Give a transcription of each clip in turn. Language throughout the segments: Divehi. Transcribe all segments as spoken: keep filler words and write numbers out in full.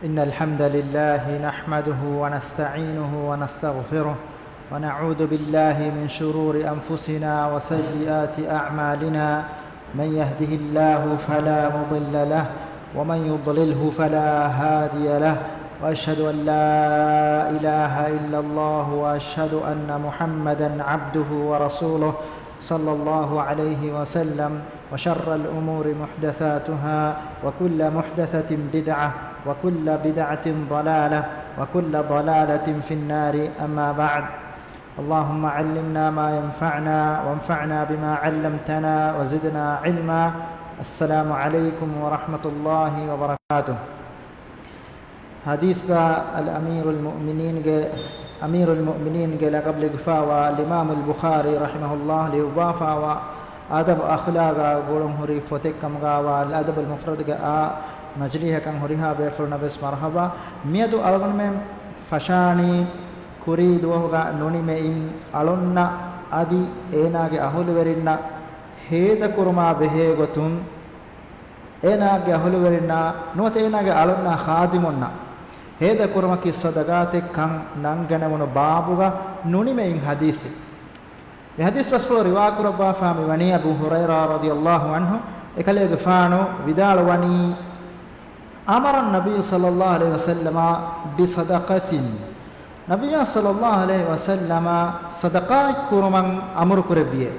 إن الحمد لله نحمده ونستعينه ونستغفره، ونعوذ بالله من شرور أنفسنا وسيئات أعمالنا، من يهده الله فلا مضل له، ومن يضلله فلا هادي له، وأشهد أن لا إله إلا الله، وأشهد أن محمدا عبده ورسوله، صلى الله عليه وسلم، وشر الأمور محدثاتها، وكل محدثة بدعة، وكل بدعة ضلالة، وكل ضلالة في النار، أما بعد. اللهم علمنا ما ينفعنا، وانفعنا بما علمتنا، وزدنا علما. السلام عليكم ورحمة الله وبركاته. ޙަދީޘްގަ އަލްއަމީރުލް މުއުމިނީންގެ، އަމީރުލް މުއުމިނީންގެ ލަޤަބު ލިބިފައިވާ އަލްއިމާމުލް ބުޚާރީ ރަޙިމަހުﷲ ލިޔުއްވާފައިވާ އަދަބު އަޚްލާގާ ގުޅުން ހުރި ފޮތެއް ކަމުގާވާ އަލްއަދަބުލް މުފްރަދުގެ އާ މަޖިލީހަކަށް ހުރިހާ ބޭފުޅުންނަށް ވެސް މަރުޙަބާ. މިއަދު އަޅުގަނޑުމެން ފަށާނީ ކުރީ ދުވަހުގަ ނުނިމެއިން އަޅުންނަށް އަދި އޭނާގެ އަހުލުވެރިންނަށް ހޭދަކުރުމާ ބެހޭ ގޮތުން، އޭނާގެ އަހުލުވެރިންނާ ނުވަތަ އޭނާގެ އަޅުންނާ ޚާދިމުންނަށް ހޭދަކުރުމަކީ ޞަދަޤާތެއް ކަން ނަންގަނެވުނު ބާބުގަ ނުނިމެއިން ޙަދީޘެއް. މި ޙަދީޘް ބަސްފުޅު ރިވާކުރައްވާފާ މިވަނީ އަބޫ ހުރައިރާ ރަޟިޔަﷲ ޢަންހު، އެކަލޭގެފާނު ވިދާޅުވަނީ، أمر النبي صلى الله عليه وسلم بصدقة، ނަބިއްޔާ ޞައްލައްލާހު ޢަލައިހި ވަސައްލަމަ ޞަދަޤާތް ކުރުމަށް އަމުރު ކުރެއްވިއޭ.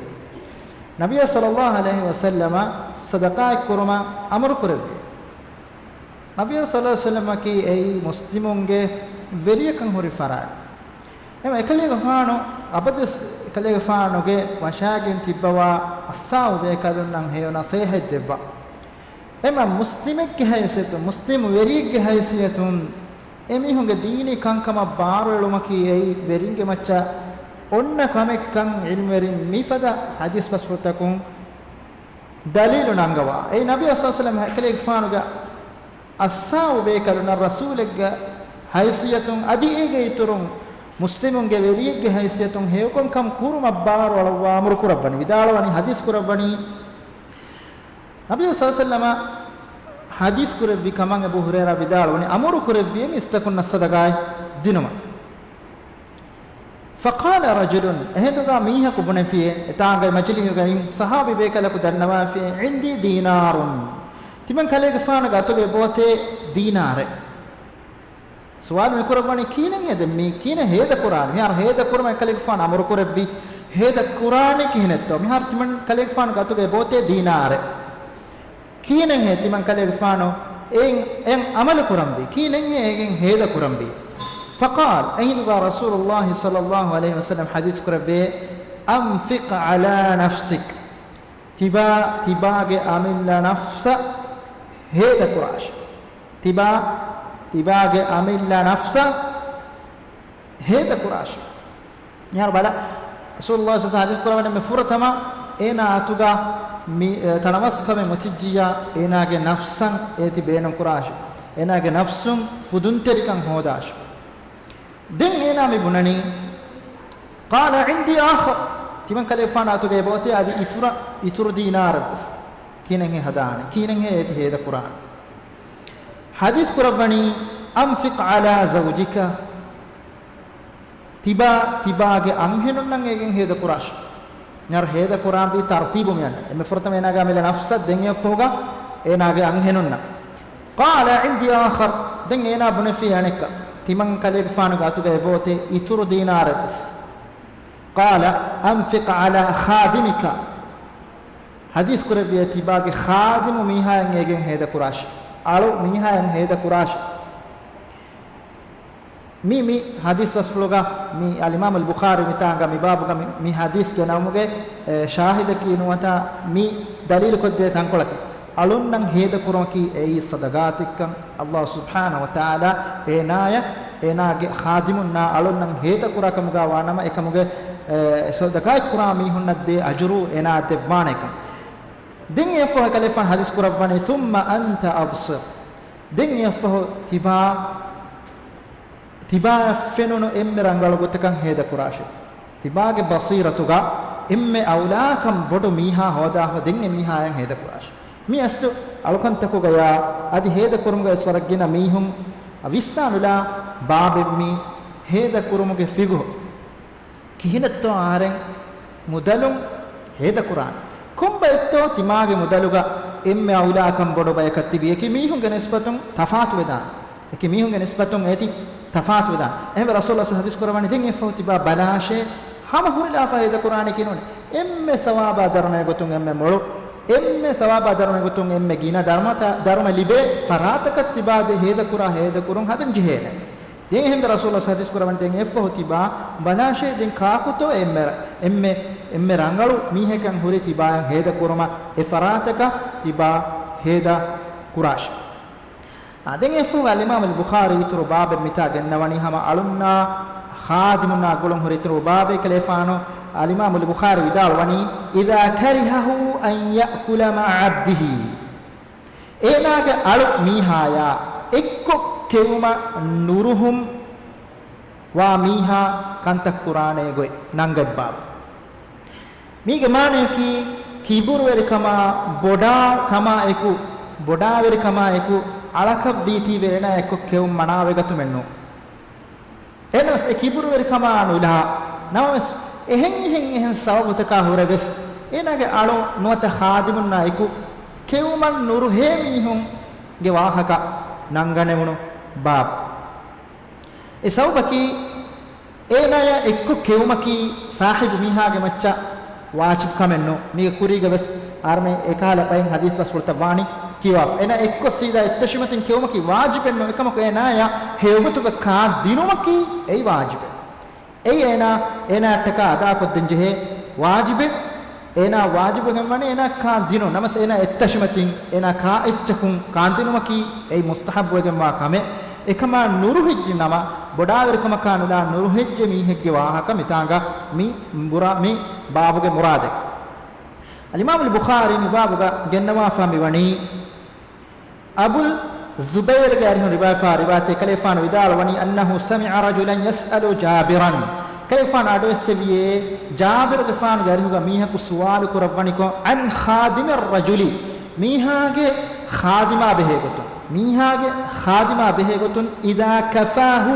ނަބިއްޔާ ޞައްލައްލާހު ޢަލައިހި ވަސައްލަމަ ޞަދަޤާތް ކުރުމަށް އަމުރު ކުރެއްވިއޭ. ނަބިއްޔާ ޞައްލައްލާހު ޢަލައިހި ވަސައްލަމަކީ އެއީ މުސްލިމުންގެ ވެރިޔަކަށް ހުރި ފަރާތް. އެމަ އެކަލޭގެފާނު އަބަދުވެސް އެކަލޭގެފާނުގެ ވަށާގެން ތިއްބަވާ އައްސާއު ބޭކަލުންނަށް ހެޔޮ ނަޞޭޙަތް ދެއްވާ. އެމަ މުސްލިމެއްގެ ހައިސިއްޔަތުން، މުސްލިމް ވެރިއެއްގެ ހައިސިއްޔަތުން އެމީހުންގެ ދީނީ ކަންކަމަށް ބާރުއެޅުމަކީ އެއީ ވެރިންގެ މައްޗަށް އޮންނަ ކަމެއްކަން ޢިލްމުވެރިން މިފަދަ ޙަދީޘް ބަސްފުޅުތަކުން ދަލީލު ނަންގަވާ. އެއީ ނަބީ ޞައްލައްލާހު ޢަލައިހި ވަސައްލަމަ އެކަލޭގެފާނުގެ އައްސާއު ބޭކަލުންނަށް ރަސޫލެއްގެ ހައިސިއްޔަތުން އަދި އޭގެ އިތުރުން މުސްލިމުންގެ ވެރިއެއްގެ ހައިސިއްޔަތުން ހެޔޮކޮން ކަން ކުރުމަށް ބާރު އަޅުއްވާ އަމުރު ކުރައްވަނީ، ވިދާޅުވަނީ، ޙަދީޘް ކުރައްވަނީ. ނަބީ ޞައްލައްލާހު ޢަލައިހި ވަސައްލަމަ ޙަދީޘް ކުރެއްވި ކަމަށް އަބޫ ހުރައިރާ ވިދާޅުވަނީ، އަމުރު ކުރެއްވިއޭ މިސްތަކުންނަށް ޞަދަޤާތް ދިނުމަށް. فقال رجل، އެހިނދުގަ މީހަކު ބުނެފިއޭ، އެތާނގައި މަޖިލީހުގައި ޞަޙާބީ ބޭކަލަކު ދަންނަވާފިއޭ، عندي دينار، ތިމަން ކަލޭގެފާނުގެ އަތުގައި އެބައޮތޭ ދީނާރެއް. ސުވާލު މިކުރައްވަނީ ކިހިނެއްހޭ ދެން މީ ކިހިނެއް ހޭދަކުރާނީ؟ މިހާރު ހޭދަކުރުމަށް ކަލޭގެފާނު އަމުރު ކުރެއްވި، ހޭދަކުރާނީ ކިހިނެއްތޯ؟ މިހާރު ތިމަން ކަލޭގެފާނުގެ އަތުގައި އެބައޮތޭ ދީނާރެއް. ކިހިނެއްހޭ ތިމަން ކަލޭގެފާނު އެއިން، އެއިން އަމަލު ކުރަންވީ؟ ކިހިނެއްހޭ އޭގެން ހޭދަ ކުރަންވީ؟ فقال، އެހިނދުގަ ރަސޫލުﷲ ޞައްލައްލާހު ޢަލައިހި ވަސައްލަމަ ޙަދީޘް ކުރެއްވިއޭ، أنفق على نفسك، ތިބާ، ތިބާގެ އަމިއްލަ ނަފްސަށް ހޭދަކުރާށޭ. ތިބާ، ތިބާގެ އަމިއްލަ ނަފްސަށް ހޭދަކުރާށޭ. މިހާރު ބަލަ، ރަސޫލުﷲ ޞައްލައްލާހު ޢަލައިހި ވަސައްލަމަ ފުރަތަމަ އޭނާ އަތުގަ މި، އެ، ތަނަވަސްކަމެއް އޮތިއްޖިއްޔާ، އޭނާގެ ނަފްސަށް އޭތި ބޭނުން ކުރާށޭ. އޭނާގެ ނަފްސުން ފުދުންތެރިކަން ހޯދާށޭ. ދެން އޭނާ މި ބުނަނީ، قال عندي آخر، ތިމަން ކަލޭގެފާނު އަތުގައި އެބައޮތޭ އަދި އިތުރަށް، އިތުރު ދީނާރެއް ވެސް. ކިހިނެއްހޭ ހަދާނީ؟ ކިހިނެއްހޭ އޭތި ހޭދަ ކުރާނީ؟ ޙަދީޘް ކުރައްވަނީ، أنفق على زوجك، ތިބާ، ތިބާގެ އަންހެނުންނަށް އޭގެން ހޭދަ ކުރާށޭ. މިހާރު ހޭދަ ކުރާންވީ ތަރުތީބު މިއަންނަ. އެންމެ ފުރަތަމަ އޭނާގެ އަމިއްލަ ނަފްސަށް، ދެން އެއަށްފަހުގަ އޭނާގެ އަންހެނުންނަށް. قال عندي آخر، ދެން އޭނާ ބުނެފި އަނެއްކާ، ތިމަން ކަލޭގެފާނުގެ އަތުގައި އެބައޮތޭ އިތުރު ދީނާރެއް ވެސް. قال أنفق على خادمك، ޙަދީޘް ކުރެއްވިއޭ، ތިބާގެ ޚާދިމު މީހާއަށް އޭގެން ހޭދަ ކުރާށޭ. އަޅު މީހާއަށް ހޭދަ ކުރާށޭ. މި، މި ޙަދީޘް ބަސްފުޅުގަ މި އަލްއިމާމުލް ބުޚާރީ މިތާނގަ މި ބާބުގަ މި، މި ޙަދީޘް ގެނައުމުގެ، އެ، ޝާހިދަކީ ނުވަތަ މި ދަލީލު ކޮށްދޭ ތަންކޮޅަކީ، އަޅުންނަށް ހޭދަ ކުރުމަކީ އެއީ ޞަދަޤާތެއްކަން ﷲ ސުބްޙާނަހޫ ވަތަޢާލާ އޭނާޔަށް، އޭނާގެ ޚާދިމުންނާ އަޅުންނަށް ހޭދަ ކުރާ ކަމުގަ ވާނަމަ، އެކަމުގެ، އެ، ޞަދަޤާތް ކުރާ މީހުންނަށް ދޭ އަޖުރު އޭނާއަށް ދެއްވާނެކަން. ދެން އެއަށްފަހު ކަލޭގެފާނު ޙަދީޘް ކުރައްވަނީ، ثم أنت أبصر، ދެން އެއަށްފަހު ތިބާ، ތިބާއަށް ފެނުނު އެންމެ ރަނގަޅު ގޮތަކަށް ހޭދަ ކުރާށޭ. ތިބާގެ ބަޞީރަތުގަ އެންމެ އައުލާކަން ބޮޑު މީހާ ހޯދާފަ، ދެން އެ މީހާއަށް ހޭދަ ކުރާށޭ. މި އަސްލު އަޅުކަންތަކުގަޔާ އަދި ހޭދަ ކުރުމުގަ ވެސް ވަރަށް ގިނަ މީހުން ވިސްނާލުލާ ބާބެއް މި ހޭދަ ކުރުމުގެ ފިގުހު. ކިހިނެއްތޯ އަހަރެން މުދަލުން ހޭދަ ކުރާނެ؟ ކޮންބައެއްތޯ ތިމާގެ މުދަލުގަ އެންމެ އައުލާކަން ބޮޑު ބަޔަކަށް ތިބި އެކި މީހުންގެ ނިސްބަތުން ތަފާތުވެދާނެ. އެކި މީހުންގެ ނިސްބަތުން އޭތި ތަފާތުވެދާނެ. އެހެންވެ ރަސޫލު ޙަދީޘް ކުރައްވަނީ ދެން އެއްފަހު ތިބާ ބަލާށޭ، ހަމަ ހުރިލާފަ ހޭދަ ކުރާނެ ކިނޫނެ. އެންމެ ސަވާބާ ދަރުމައެއް ގޮތުން އެންމެ މޮޅު، އެންމެ ސަވާބާ ދަރުމައެއް ގޮތުން އެންމެ ގިނަ ދަރުމަތަ-، ދަރުމަ ލިބޭ ފަރާތަކަށް ތިބާ ދެ ހޭދަ ކުރާ ހޭދަ ކުރުން ހަދަން ޖެހޭނެ. ދެން އެހެންވެ ރަސޫލު ޙަދީޘް ކުރައްވަނީ ދެން އެއްފަހު ތިބާ ބަލާށޭ ދެން ކާކުތޯ އެންމެ، އެންމެ، އެންމެ ރަނގަޅު މީހަކަށް ހުރި ތިބާޔަށް ހޭދަ ކުރުމަށް އެ ފަރާތަކަށް ތިބާ ހޭދަ ކުރާށޭ. އާ، ދެން އެއްފަހު އަލްއިމާމު އަލް ބުޚާރީ އިތުރު ބާބެއް މިތާ ގެންނަވަނީ ހަމަ އަޅުންނާ ޚާދިމުންނާ ގުޅުން ހުރި އިތުރު ބާބެއް. ކަލޭފާނު އަލްއިމާމު އަލް ބުޚާރީ ވިދާޅުވަނީ، إذا كرهه أن يأكل مع عبده. އޭނާގެ އަޅު މީހާޔާ އެއްކޮށް ކެއުމަށް ނުރުހުން ވާ މީހާ ކަންތައް ކުރާނޭ ގޮތް ނަންގަތްބާ. މީގެ މާނަޔަކީ، ކިބުރުވެރިކަމާ، ބޮޑާ ކަމާ އެކު، ބޮޑާވެރިކަމާ އެކު، އަޅަކަށް ވީތީވެ އޭނާ އެއްކޮށް ކެއުން މަނާވެގަތުމެއް ނޫން. އެހެނަސް އެ ކިބުރުވެރިކަމާ ނުލާ، ނަމަވެސް އެހެން އެހެން އެހެން ސަބަބުތަކާ ހުރެވެސް، އޭނާގެ އަޅު ނުވަތަ ޚާދިމުންނާ އެކު ކެއުމަށް ނުރުހޭ މީހުންގެ ވާހަކަ ނަންގަނެވުނު ބާބު. އެ ސަބަބަކީ، އޭނާޔާ އެއްކޮށް ކެއުމަކީ ސާހިބު މީހާގެ މައްޗަށް ވާޖިބު ކަމެއް ނޫން. މީގެ ކުރީގަ ވެސް އާރަމެ އެކަހަލަ ބައެއް ޙަދީޘް ބަސްފުޅުތައް ވާނީ ކިޔަވާފަ. އޭނާ އެއްކޮށް ސީދާ އެއްތަށިމަތިން ކެއުމަކީ ވާޖިބެއް ނޫން. އެކަމަކު އޭނާޔާ ހެޔޮގޮތުގަ ކާ ދިނުމަކީ އެއީ ވާޖިބެއް. އެއީ އޭނާ، އޭނާއަށްޓަކާ އަދާކޮށްދޭން ޖެހޭ ވާޖިބެއް. އޭނާ ވާޖިބުވެގެން ވަނީ އޭނާ ކާން ދިނުން. ނަމަސް އޭނާ އެއްތަށިމަތިން އޭނާ ކާ އެއްޗަކުން ކާން ދިނުމަކީ އެއީ މުސްތަޙައްބުވެގެންވާ ކަމެއް. އެކަމާ ނުރުހިއްޖެ ނަމަ، ބޮޑާވެރިކަމަކާ ނުލާ ނުރުހިއްޖެ މީހެއްގެ ވާހަކަ މިތާނގަ މި ބުރާ-، މި ބާބުގެ މުރާދެއް. އަލްއިމާމު އަލް ބުޚާރީ މި ބާބުގަ ގެންނަވާފާ މިވަނީ، އަބުލް ޒުބައިރުގެ އަރިހުން ރިވާޔަތްވާ ރިވާޔަތެއް. ކަލޭފާނު ވިދާޅުވަނީ، أنه سمع رجلا يسأل جابرا. ކަލޭފާނު އަޑުއެއްސެވިޔޭ، ޖާބިރުގެފާނުގެ އަރިހުގަ މީހަކު ސުވާލު ކުރައްވަނިކޮށް، عن خادم الرجل، މީހާގެ ޚާދިމާ ބެހޭގޮތުން، މީހާގެ ޚާދިމާ ބެހޭގޮތުން، إذا كفاه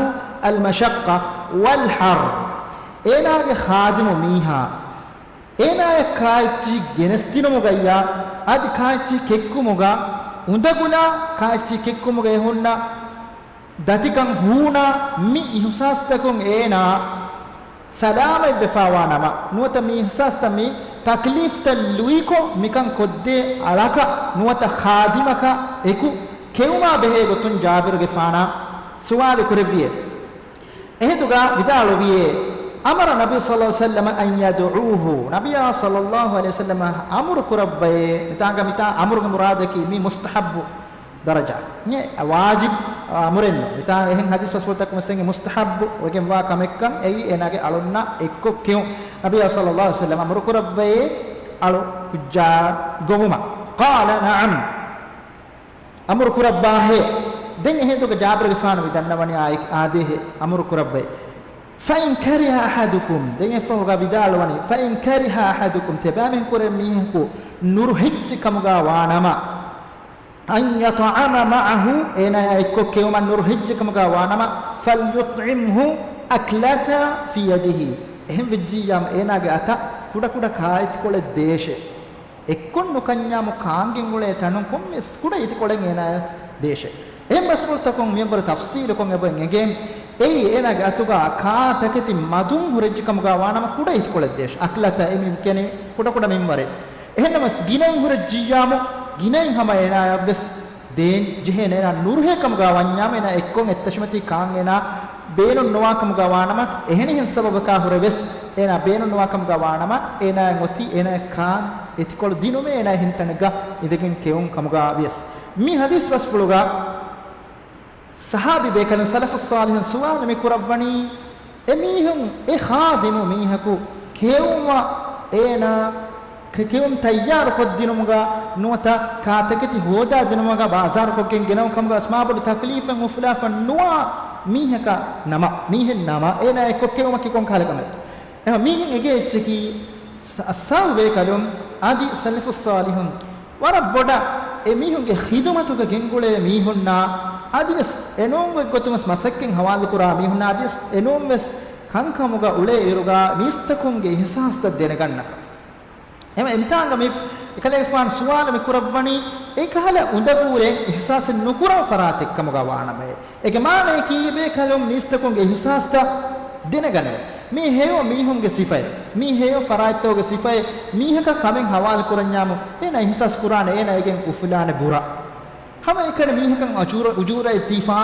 المشقة والحر، އޭނާގެ ޚާދިމު މީހާ އޭނާޔަށް ކާއެއްޗިހި ގެނެސްދިނުމުގައްޔާ، އަދި ކާއެއްޗިހި ކެއްކުމުގަ، އުނދަގުލާ ކާއެއްޗިހި ކެއްކުމުގަ އެހުންނަ ދަތިކަން ހޫނާ، މި އިހުސާސްތަކުން އޭނާ ސަލާމަތްވެފާވާ ނަމަ، ނުވަތަ މި އިހުސާސްތައް މި ތަކްލީފްތައް ލުއިކޮށް މިކަން ކޮށްދޭ އަޅަކަށް ނުވަތަ ޚާދިމަކަށް އެކު ކެއުމާ ބެހޭ ގޮތުން ޖާބިރުގެފާނާ ސުވާލު ކުރެއްވިއޭ. އެހިނދުގަ ވިދާޅުވިއޭ، أمر النبي صلى الله عليه وسلم أن يدعوه، ނަބިއްޔާ ޞައްލައްލާހު ޢަލައިހި ވަސައްލަމަ އަމުރު ކުރައްވައޭ، މިތާނގަ މިތާ އަމުރުގެ މުރާދަކީ މި މުސްތަޙައްބު ދަރަޖާ. އެ ވާޖިބް އަމުރެއް ނޫން. މިތާ އެހެން ޙަދީޘް ބަސްފުޅުތަކުން ވެސް އެނގޭ މުސްތަޙައްބު ވެގެންވާ ކަމެއްކަން އެއީ އޭނާގެ އަޅުންނާ އެއްކޮށް ކެއުން. ނަބިއްޔާ ޞައްލައްލާހު ޢަލައިހި ވަސައްލަމަ އަމުރު ކުރައްވައޭ އަޅު ކުއްޖާ ގޮވުމަށް. قال نعم. އަމުރު ކުރައްވާހޭ. ދެން އެހިނދުގަ ޖާބިރުގެފާނު މި ދަންނަވަނީ އާއި-، އާދޭހޭ އަމުރު ކުރައްވައި. فإن كره أحدكم، ދެން އެއްފަހުގަ ވިދާޅުވަނީ، فإن كره أحدكم، ތިބާމީހުން ކުރެ މީހަކު ނުރުހިއްޖެ ކަމުގަ ވާނަމަ، أن يطعم معه، އޭނާޔާ އެއްކޮށް ކެއުމަށް ނުރުހިއްޖެ ކަމުގަ ވާނަމަ، فليطعمه أكلة في يده، އެހެން ވެއްޖިއްޔާމު އޭނާގެ އަތަށް ކުޑަކުޑަ ކާއެތިކޮޅެއް ދޭށޭ. އެއްކޮށް ނުކަންޏާމު ކާން ގެންގުޅޭ ތަނުން ކޮންމެސް ކުޑަ އެތިކޮޅެއް އޭނާޔަށް ދޭށޭ. އެހެން ބަސްފުޅުތަކުން މިއަށްވުރެ ތަފްސީލުކޮށް އެބަ އެނގޭ. އެއީ އޭނާގެ އަތުގަ ކާ ތަކެތި މަދުން ހުރެއްޖެ ކަމުގަ ވާނަމަ ކުޑަ އެތިކޮޅެއް ދޭށޭ. އަކްލަތަ އެމީ ކިޔަނީ ކުޑަކުޑަ މިންވަރެއް. އެހެންނަމަސް ގިނައިން ހުރެއްޖިއްޔާމު ގިނައިން ހަމަ އޭނާޔަށްވެސް ދޭން ޖެހޭނެ. އޭނާ ނުރުހޭ ކަމުގަ ވަންޏާމު އޭނާ އެއްކޮށް އެއްތަށިމަތީ ކާން އޭނާ ބޭނުން ނުވާ ކަމުގަ ވާނަމަ، އެހެނިހެން ސަބަބަކާ ހުރެވެސް އޭނާ ބޭނުން ނުވާ ކަމުގަ ވާނަމަ، އޭނާއަށް އޮތީ އޭނާ ކާން އެތިކޮޅު ދިނުމޭ އޭނާ ހިންތަނެއްގަ އިނދެގެން ކެއުން ކަމުގަ ވިޔަސް. މި ޙަދީޘް ބަސްފުޅުގަ ޞަޙާބީ ބޭކަލުން ސަލަފުއް ޞާލިޙުން ސުވާލު މި ކުރައްވަނީ، އެމީހުން އެ ޚާދިމު މީހަކު ކެއުމަށް އޭނާ ކެ-، ކެއުން ތައްޔާރު ކޮށްދިނުމުގަ ނުވަތަ ކާތަކެތި ހޯދާ ދިނުމުގަ ބާޒާރު ކޮށްގެން ގެނައުން ކަމުގަ ވެސް މާބޮޑު ތަކްލީފެއް އުފުލާފަ ނުވާ މީހަކަށް ނަމަ، މީހެއް ނަމަ، އޭނާ އެއްކޮށް ކެއުމަކީ ކޮން ކަހަލަ ކަމެއް؟ އެހެން މީގެން އެނގޭ އެއްޗަކީ ސަ-، އަޞްޙާބު ބޭކަލުން އަދި ސަލަފުއް ޞާލިޙުން ވަރަށް ބޮޑަށް އެ މީހުންގެ ޚިދުމަތުގަ ގެންގުޅޭ މީހުންނާ އަދިވެސް އެނޫން ގޮތްގޮތުންވެސް މަސައްކަތް ހަވާލުކުރާ މީހުންނާ އަދިވެސް އެނޫންވެސް ކަންކަމުގަ އުޅޭ އިރުގަ މީސްތަކުންގެ އިހުސާސްތައް ދެނެގަންނަކަން. އެމަ އެމިތާނގަ މި އެކަލޭގެފާނު ސުވާލު މި ކުރައްވަނީ، އެކަހަލަ އުނދަގޫރެއް އިހުސާސެއް ނުކުރާ ފަރާތެއްކަމުގަ ވާނަމައޭ. އޭގެ މާނައަކީ ބޭކަލުން މީސްތަކުންގެ އިހުސާސްތައް ދެނެގަނެވޭ. މީ ހެޔޮ މީހުންގެ ސިފައެއް. މީ ހެޔޮ ފަރާތްތަކުގެ ސިފައެއް. މީހަކަށް ކަމެއް ހަވާލު ކުރަންޏާމު އޭނާ އިހުސާސް ކުރާނެ އޭނާ އޭގެން އުފުލާނެ ބުރަ. ހަމައެކަނި މީހަކަށް އަޖޫރަ-، އުޖޫރައެއް ދީފާ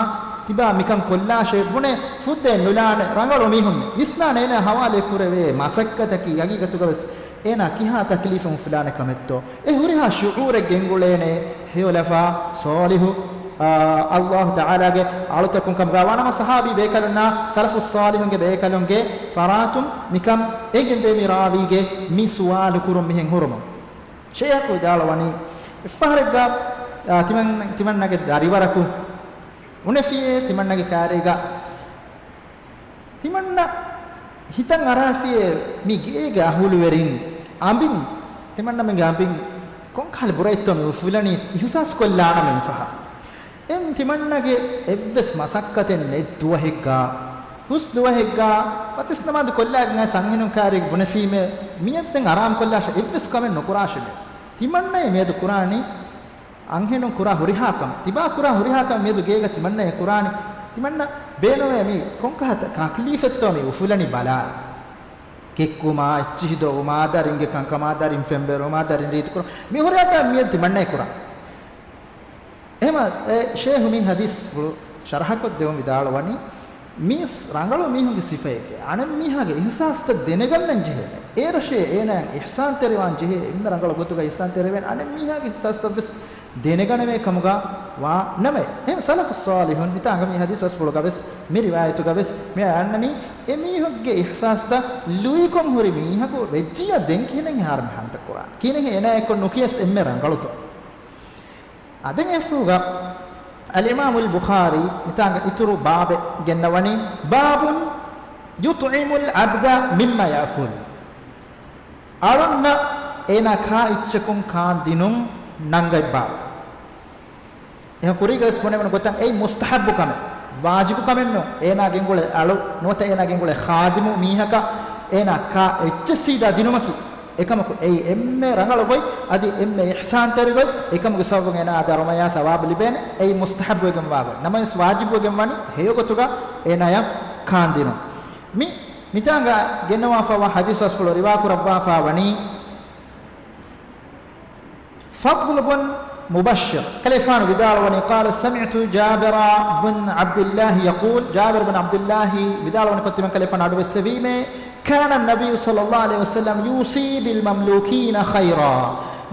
ތިބާ މިކަން ކޮށްލާށޭ ބުނެ ފުއްދައެއް ނުލާނެ ރަނގަޅު މީހުންނެއް. ވިސްނާނެ އޭނާ ހަވާލޭ ކުރެވޭ މަސައްކަތަކީ ހަގީގަތުގަވެސް އޭނާ ކިހާ ތަކްލީފެއް އުފުލާނެ ކަމެއްތޯ؟ އެ ހުރިހާ ޝުޢޫރެއް ގެންގުޅޭނެ ހެޔޮލަފާ ޞާލިޙު، އާ، ﷲ ތަޢާލާގެ އަޅުތަކުން ކަމުގަ ވާނަމަ، ޞަޙާބީ ބޭކަލުންނާ ސަލަފުއް ޞާލިޙުންގެ ބޭކަލުންގެ ފަރާތުން މިކަން އެނގެންދޭ މި ރާވީގެ މި ސުވާލު ކުރުން މިހެން ހުރުމުން. ޝައިޚަކު ވިދާޅުވަނީ، އެއްފަހަރެއްގަ، އާ، ތިމަން-، ތިމަންނަގެ ދަރިވަރަކު ބުނެފިއޭ، ތިމަންނަގެ ކާރީގަ ތިމަންނަ ހިތަށް އަރާފިއޭ، މި ގޭގެ އަހުލުވެރިން އަނބިން، ތިމަންނަމެންގެ އަނބިން ކޮންކަހަލަ ބުރައެއްތޯ މި އުފުލަނީ އިހުސާސް ކޮށްލާނަމޭ މިފަހަރު. އެން ތިމަންނަގެ އެއްވެސް މަސައްކަތެއް ނެތް ދުވަހެއްގަ، ހުސް ދުވަހެއްގަ ފަތިސް ނަމާދު ކޮށްލާގެން އައިސް އަންހެނުން ކާރީގަ ބުނެފީމޭ، މިއަދު ދެން އަރާމް ކޮށްލާށޭ، އެއްވެސް ކަމެއް ނުކުރާށޭ. ތިމަންނައޭ މިއަދު ކުރާނީ އަންހެނުން ކުރާ ހުރިހާ ކަމެއް، ތިބާ ކުރާ ހުރިހާ ކަމެއް މިއަދު ގޭގަ ތިމަންނައޭ ކުރާނީ. ތިމަންނަ ބޭނުމޭ މި ކޮންކަހަލަ ތަކްލީފެއްތޯ މި އުފުލަނީ ބަލާން. ކެއްކުމާ، އެއްޗިހި ދޮވުމާ، ދަރިންގެ ކަންކަމާ، ދަރިން ފެންބެރުމާ، ދަރިން ރީތިކުރުމާ، މި ހުރިހާ ކަމެއް މިއަދު ތިމަންނައޭ ކުރާނީ. އެހެމަ އެ ޝޭހު މި ޙަދީޘްފުޅު ޝަރަޙަކޮށްދެވުން ވިދާޅުވަނީ، މީސް ރަނގަޅު މީހުންގެ ސިފައެއްގެ އަނެއްމީހާގެ އިހުސާސްތައް ދެނެގަންނަން ޖެހޭނެ. އޭރަށޭ އޭނާއަށް އިޙްސާންތެރިވާން ޖެހޭ، އެންމެ ރަނގަޅު ގޮތުގަ އިޙްސާންތެރިވެން އަނެއްމީހާގެ އިހުސާސްތައްވެސް ދެނެގަނެވޭ ކަމުގަ ވާ ނަމެ. އެހެން ސަލަފު ޞާލިޙުން ހިތާނގަ މި ޙަދީޘް ބަސްފުޅުގަވެސް މި ރިވާޔަތުގަވެސް މި އަންނަނީ އެމީހުންގެ އިޙްސާސްތައް ލުއިކޮށް ހުރި މީހަކު ވެއްޖިއްޔާ ދެން ކިހިނެއް އެހާރު މި ހަނދަ ކުރާނީ؟ ކިހިނެއް އޭނާއެއްކޮށް ނުކިޔަސް އެންމެ ރަނގަޅުތޯ؟ އާ، ދެން އެފުގަ އަލްއިމާމުލް ބުޚާރީ މިތާނގަ އިތުރު ބާބެއް ގެންނަވަނީ، باب يطعم العبد مما يأكل. އަޅުންނަށް އޭނާ ކާ އެއްޗަކުން ކާން ދިނުން ނަންގަތް ބާބެއް. އެހެން ކުރީގަވެސް ބުނެވުނު ގޮތަށް އެއީ މުސްތަޙައްބު ކަމެއް، ވާޖިބު ކަމެއް ނޫން. އޭނާ ގެންގުޅޭ އަޅު ނުވަތަ އޭނާ ގެންގުޅޭ ޚާދިމު މީހަކަށް އޭނާ ކާ އެއްޗެއް ސީދާ ދިނުމަކީ. އެކަމަކު އެއީ އެންމެ ރަނގަޅު ގޮތް، އަދި އެންމެ އިޙްސާންތެރި ގޮތް، އެކަމުގެ ސަބަބުން އޭނާ ދަރުމަޔާ ސަވާބު ލިބޭނެ. އެއީ މުސްތަޙައްބުވެގެންވާ ގޮތް. ނަމަވެސް ވާޖިބުވެގެން ވަނީ ހެޔޮ ގޮތުގަ އޭނާޔަށް ކާންދިނުން. މި މިތާނގަ ގެންނަވާފައިވާ ޙަދީޘް ބަސްފުޅު ރިވާ ކުރައްވާފަ ވަނީ، ފަޟްލު ބުން މުބައްޝިރު ކަލޭފާނު ވިދާޅުވަނީ، قال سمعت جابر بن عبد الله يقول، ޖާބިރު ބިން ޢަބްދިއްލާހި ވިދާޅުވަނިކޮށް ތިމަން ކަލޭފާނު އަޑުއިވިއްސެވީމޭ، كان النبي صلى الله عليه وسلم يوصي بالمملوكين خيرا.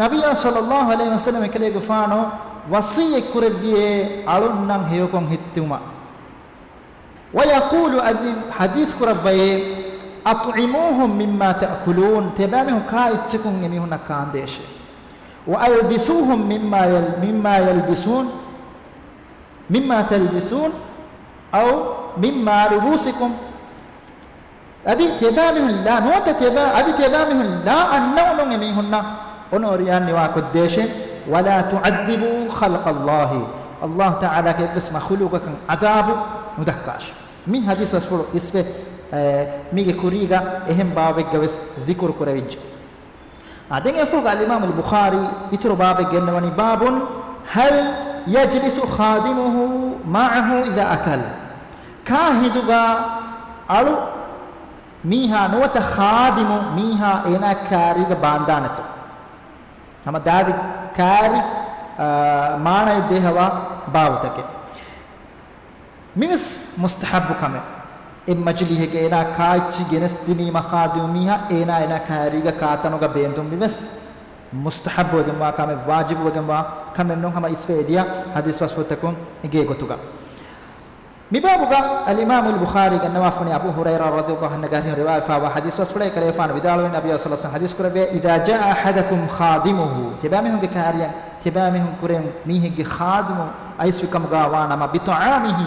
ނަބިއްޔާ ޞައްލައްލާހު ޢަލައިހި ވަސައްލަމް އެކަލޭގެފާނު ވަޞިއްޔަތް ކުރެއްވިއޭ އަޅުންނަށް ހެޔޮކޮށް ހިއްތުމަށް. ويقول، އަދި ޙަދީޘް ކުރައްވައޭ، أطعموهم مما تأكلون، ތިޔަބައިމީހުން ކާ އެއްޗަކުން އެމީހުންނަށް ކާންދޭށޭ. وألبسوهم مما يل-، مما يلبسون، مما تلبسون، أو مما لبوسكم. އަދި ތިޔަބައިމީހުން ލާ، ނުވަތަ ތިޔަބަ-، އަދި ތިޔަބައިމީހުން ލާ އަންނައުނުން އެމީހުންނަށް އޮނޯރިޔާން ނިވާކޮށްދޭށޭ. ولا تعذبوا خلق الله، ﷲ ތަޢާލާގެ އެއްވެސް މަޚުލޫޤަކަށް ޢަޛާބު ނުދައްކާށޭ. މި ޙަދީޘް ބަސްފުޅު އިސްވެ، އެ، މީގެ ކުރީގަ އެހެން ބާބެއްގަވެސް ޛިކުރު ކުރެވިއްޖެ. އާ، ދެން އެފުގަ އަލްއިމާމުލް ބުޚާރީ އިތުރު ބާބެއް ގެންނަވަނީ، باب هل يجلس خادمه معه إذا أكل. ކާ ހިނދުގަ އަޅު މީހާ ނުވަތަ ޚާދިމު މީހާ އޭނާ ކާރީގަ ބާންދާނެތޯ؟ ހަމަ ދާދި ކާރި، އާ، މާނައެއް ދޭހަވާ ބާވަތަކެއް. މިވެސް މުސްތަޙައްބު ކަމެއް. އެއް މަޖިލީހެއްގަ އޭނާ ކާއެއްޗި ގެނެސް ދިނީމަ ޚާދިމު މީހާ އޭނާ އޭނާ ކާރީގަ ކާތަނުގަ ބޭންދުން މިވެސް މުސްތަޙައްބުވެގެންވާ ކަމެއް، ވާޖިބުވެގެންވާ ކަމެއް ނޫން، ހަމަ އިސްވެ އެދިޔަ ޙަދީޘް ބަސްފުޅުތަކުން އެނގޭ ގޮތުގަ. މިބާބުގަ އަލްއިމާމުލް ބުޚާރީ ގެންނަވާފަނީ އަބޫ ހުރައިރާ ރަޟިޔަﷲ ޢަންހުގެ އަރިހުން ރިވާވެފައިވާ ޙަދީޘް ބަސްފުޅެއް، ކަލޭފާނު ވިދާޅުވި ނަބިއްޔާ ޞައްލަﷲ ޢަލައިހި ވަސައްލަމް ޙަދީޘް ކުރެއްވި، إذا جاء أحدكم خادمه، ތިބާމީހުންގެ ކާރިޔަށް ތިބާމީހުން ކުރެން މީހެއްގެ ޚާދިމު އައިސްވި ކަމުގަ ވާނަމަ، بطعامه،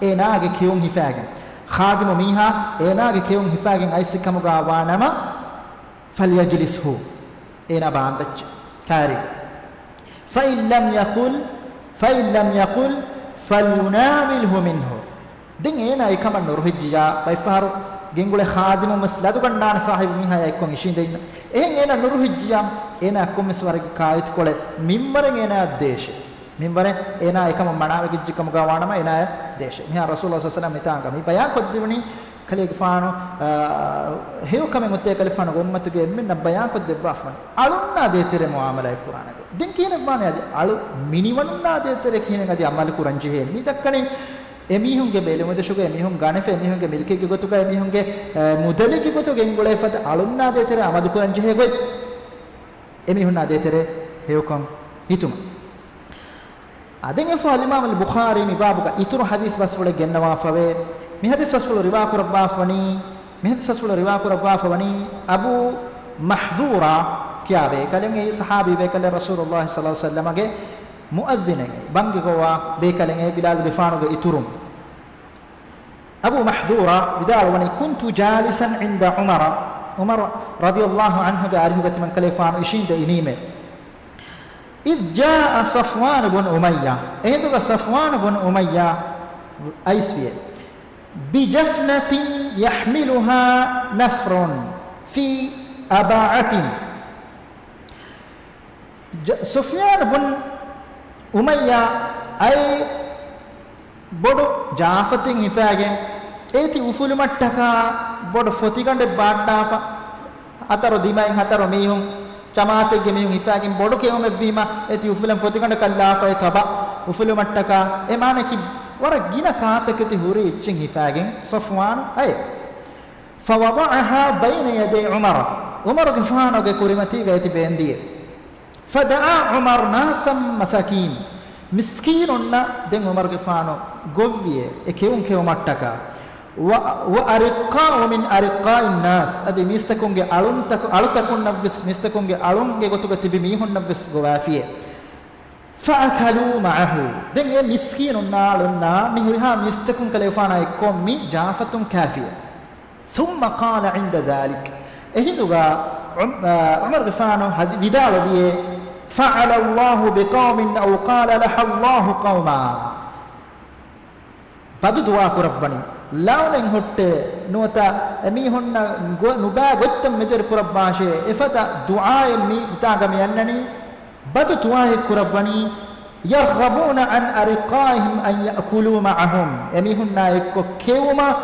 އޭނާގެ ކެއުން ހިފާގެން. ޚާދިމު މީހާ އޭނާގެ ކެއުން ހިފާގެން އައިސްވި ކަމުގަ ވާނަމަ، فليجلسه، އޭނާ ބާންދައްޗޭ ކާރި. فإن لم يقل، فإن لم يقل، فليناوله منه. ދެން އޭނާ އެކަމަށް ނުރުހިއްޖިއްޔާ، ބައެއްފަހަރު ގެންގުޅޭ ޚާދިމުން ވެސް ލަދުގަންނާނެ ސާހިބު މީހާޔާ އެއްކޮށް އިށީނދެ އިންނަ. އެހެން އޭނާ ނުރުހިއްޖިއްޔާ، އޭނާ ކޮންމެސް ވަރެއްގެ ކާއެތިކޮޅެއް މިންވަރެއް އޭނާއަށް ދޭށޭ. މިންވަރެއް އޭނާ އެކަމަށް މަނާވެގެއްޖެ ކަމުގަ ވާނަމަ އޭނާއަށް ދޭށޭ. މިހާރު ރަސޫލު ޞައްލަﷲު ޢަލައިހި ވަސައްލަމަ މިތާނގަ މި ބަޔާން ކޮށްދެވުނީ ކަލޭގެފާނު، އާ، ހެޔޮކަމެއް އޮތޭ ކަލޭގެފާނު އުއްމަތުގެ އެންމެންނަށް ބަޔާންކޮށްދެއްވާފަވަނީ. އަޅުންނާ ދޭތެރޭ މުޢާމަލާތް ކުރާނެ. ދެން ކިހިނެއްވާނެ އަދި އަޅު މިނިވަނުންނާ ދޭތެރޭ ކިހިނެއް އަދި ޢަމަލު ކުރަން ޖެހޭ؟ މި ދައްކަނީ އެމީހުންގެ ބެލުމެދުށުގަ އެމީހުން ގަނެފަ އެމީހުންގެ މިލްކެއްގެ ގޮތުގަ އެމީހުންގެ، އަ، މުދަލެއްގެ ގޮތުގަ ގެންގުޅޭ ފަދަ އަޅުންނާ ދޭތެރޭ ޢަމަލު ކުރަން ޖެހޭ ގޮތް. އެމީހުންނާ ދޭތެރޭ ހެޔޮކަން ހިތުމަށް. އާ، ދެން އެފަހު އަލްއިމާމު އަލްބުޚާރީ މި ބާބުގަ އިތުރު ޙަދީޘް ބަސްފުޅެއް ގެންނަވާފަވޭ. މި ޙަދީޘް ބަސްފުޅު ރިވާ ކުރައްވާފަވަނީ، މި ޙަދީޘް ބަސްފުޅު ރިވާ ކުރައްވާފަވަނީ އަބޫ މަޙްޛޫރާ ކިޔާ ބޭކަލެއް. އެއީ ޞަޙާބީ ބޭކަލެއް، ރަސޫލުﷲ ޞައްލަﷲު ޢަލައިހި ވަސައްލަމަގެ މުއައްޒިނެއް، ބަންގި ގޮވާ ބޭކަލެއް، ބިލާލުގެފާނުގެ އިތުރުން. އަބޫ މަޙްޛޫރާ ވިދާޅުވަނީ، كنت جالسا عند عمر، ޢުމަރު ރަޟިޔަﷲު ޢަންހުގެ އަރިހުގަ ތިމަން ކަލޭގެފާނު އިށީނދެ އިނީމޭ. إذ جاء صفوان بن أمية، އެހިނދުގަ ޞަފްވާނު ބުނު އުމައްޔާ އައިސްފިއޭ. بجفنة يحملها نفر في أباعة. ޖަ-، ޞަފްވާނު ބުނު އުމައްޔާ އައި ބޮޑު ޖާފަތެއް ހިފާގެން، އޭތި އުފުލުމަށްޓަކާ ބޮޑު ފޮތިގަނޑެއް ބާއްޑާފަ، ހަތަރު ދިމައިން ހަތަރު މީހުން، ޖަމާޢަތެއްގެ މީހުން ހިފާގެން ބޮޑު ކެއުމެއްވީމަ، އޭތި އުފުލަން ފޮތިގަނޑަކަށް ލާފައި ތަބަ އުފުލުމަށްޓަކާ، އެ މާނައަކީ ވަރަށް ގިނަ ކާތަކެތި ހުރި އެއްޗެއް ހިފާގެން ޞަފްވާނު އައޭ. فوضعها بين يدي عمر، ޢުމަރުގެފާނުގެ ކުރިމަތީގަ އޭތި ބޭންދިޔޭ. فدعا عمر ناسا مساكين، މިސްކީނުންނަށް ދެން ޢުމަރުގެފާނު ގޮއްވިއޭ އެ ކެއުން ކެއުމަށްޓަކާ. و، وأرقاء من أرقاء الناس، އަދި މީސްތަކުންގެ އަޅުންތަކު، އަޅުތަކުންނަށްވެސް، މީސްތަކުންގެ އަޅުންގެ ގޮތުގަ ތިބި މީހުންނަށްވެސް ގޮވާފިއޭ. فأكلوا معه، ދެން އެ މިސްކީނުންނާ އަޅުންނާ މި ހުރިހާ މީސްތަކުން ކަލޭގެފާނާ އެއްކޮށް މި ޖާފަތުން ކާފިއޭ. ثم قال عند ذلك، އެހިނދުގަ ޢުމް-، އާ، ޢުމަރުގެފާނު ހަދި-، ވިދާޅުވިއޭ، فعل الله بقوم أو قال لعن الله قوما. ބަދު ދުޢާ ކުރައްވަނީ، ލަޢުނަތް ހުއްޓޭ، ނުވަތަ އެމީހުންނަށް ގޮ-، ނުބައި ގޮތްތައް މެދުވެރި ކުރައްވާށޭ، އެފަދަ ދުޢާއެއް މި ތާގަ މި އަންނަނީ. ބަދު ދުޢާއެއް ކުރައްވަނީ، يرغبون عن أرقائهم أن يأكلوا معهم، އެމީހުންނާ އެއްކޮށް ކެއުމަށް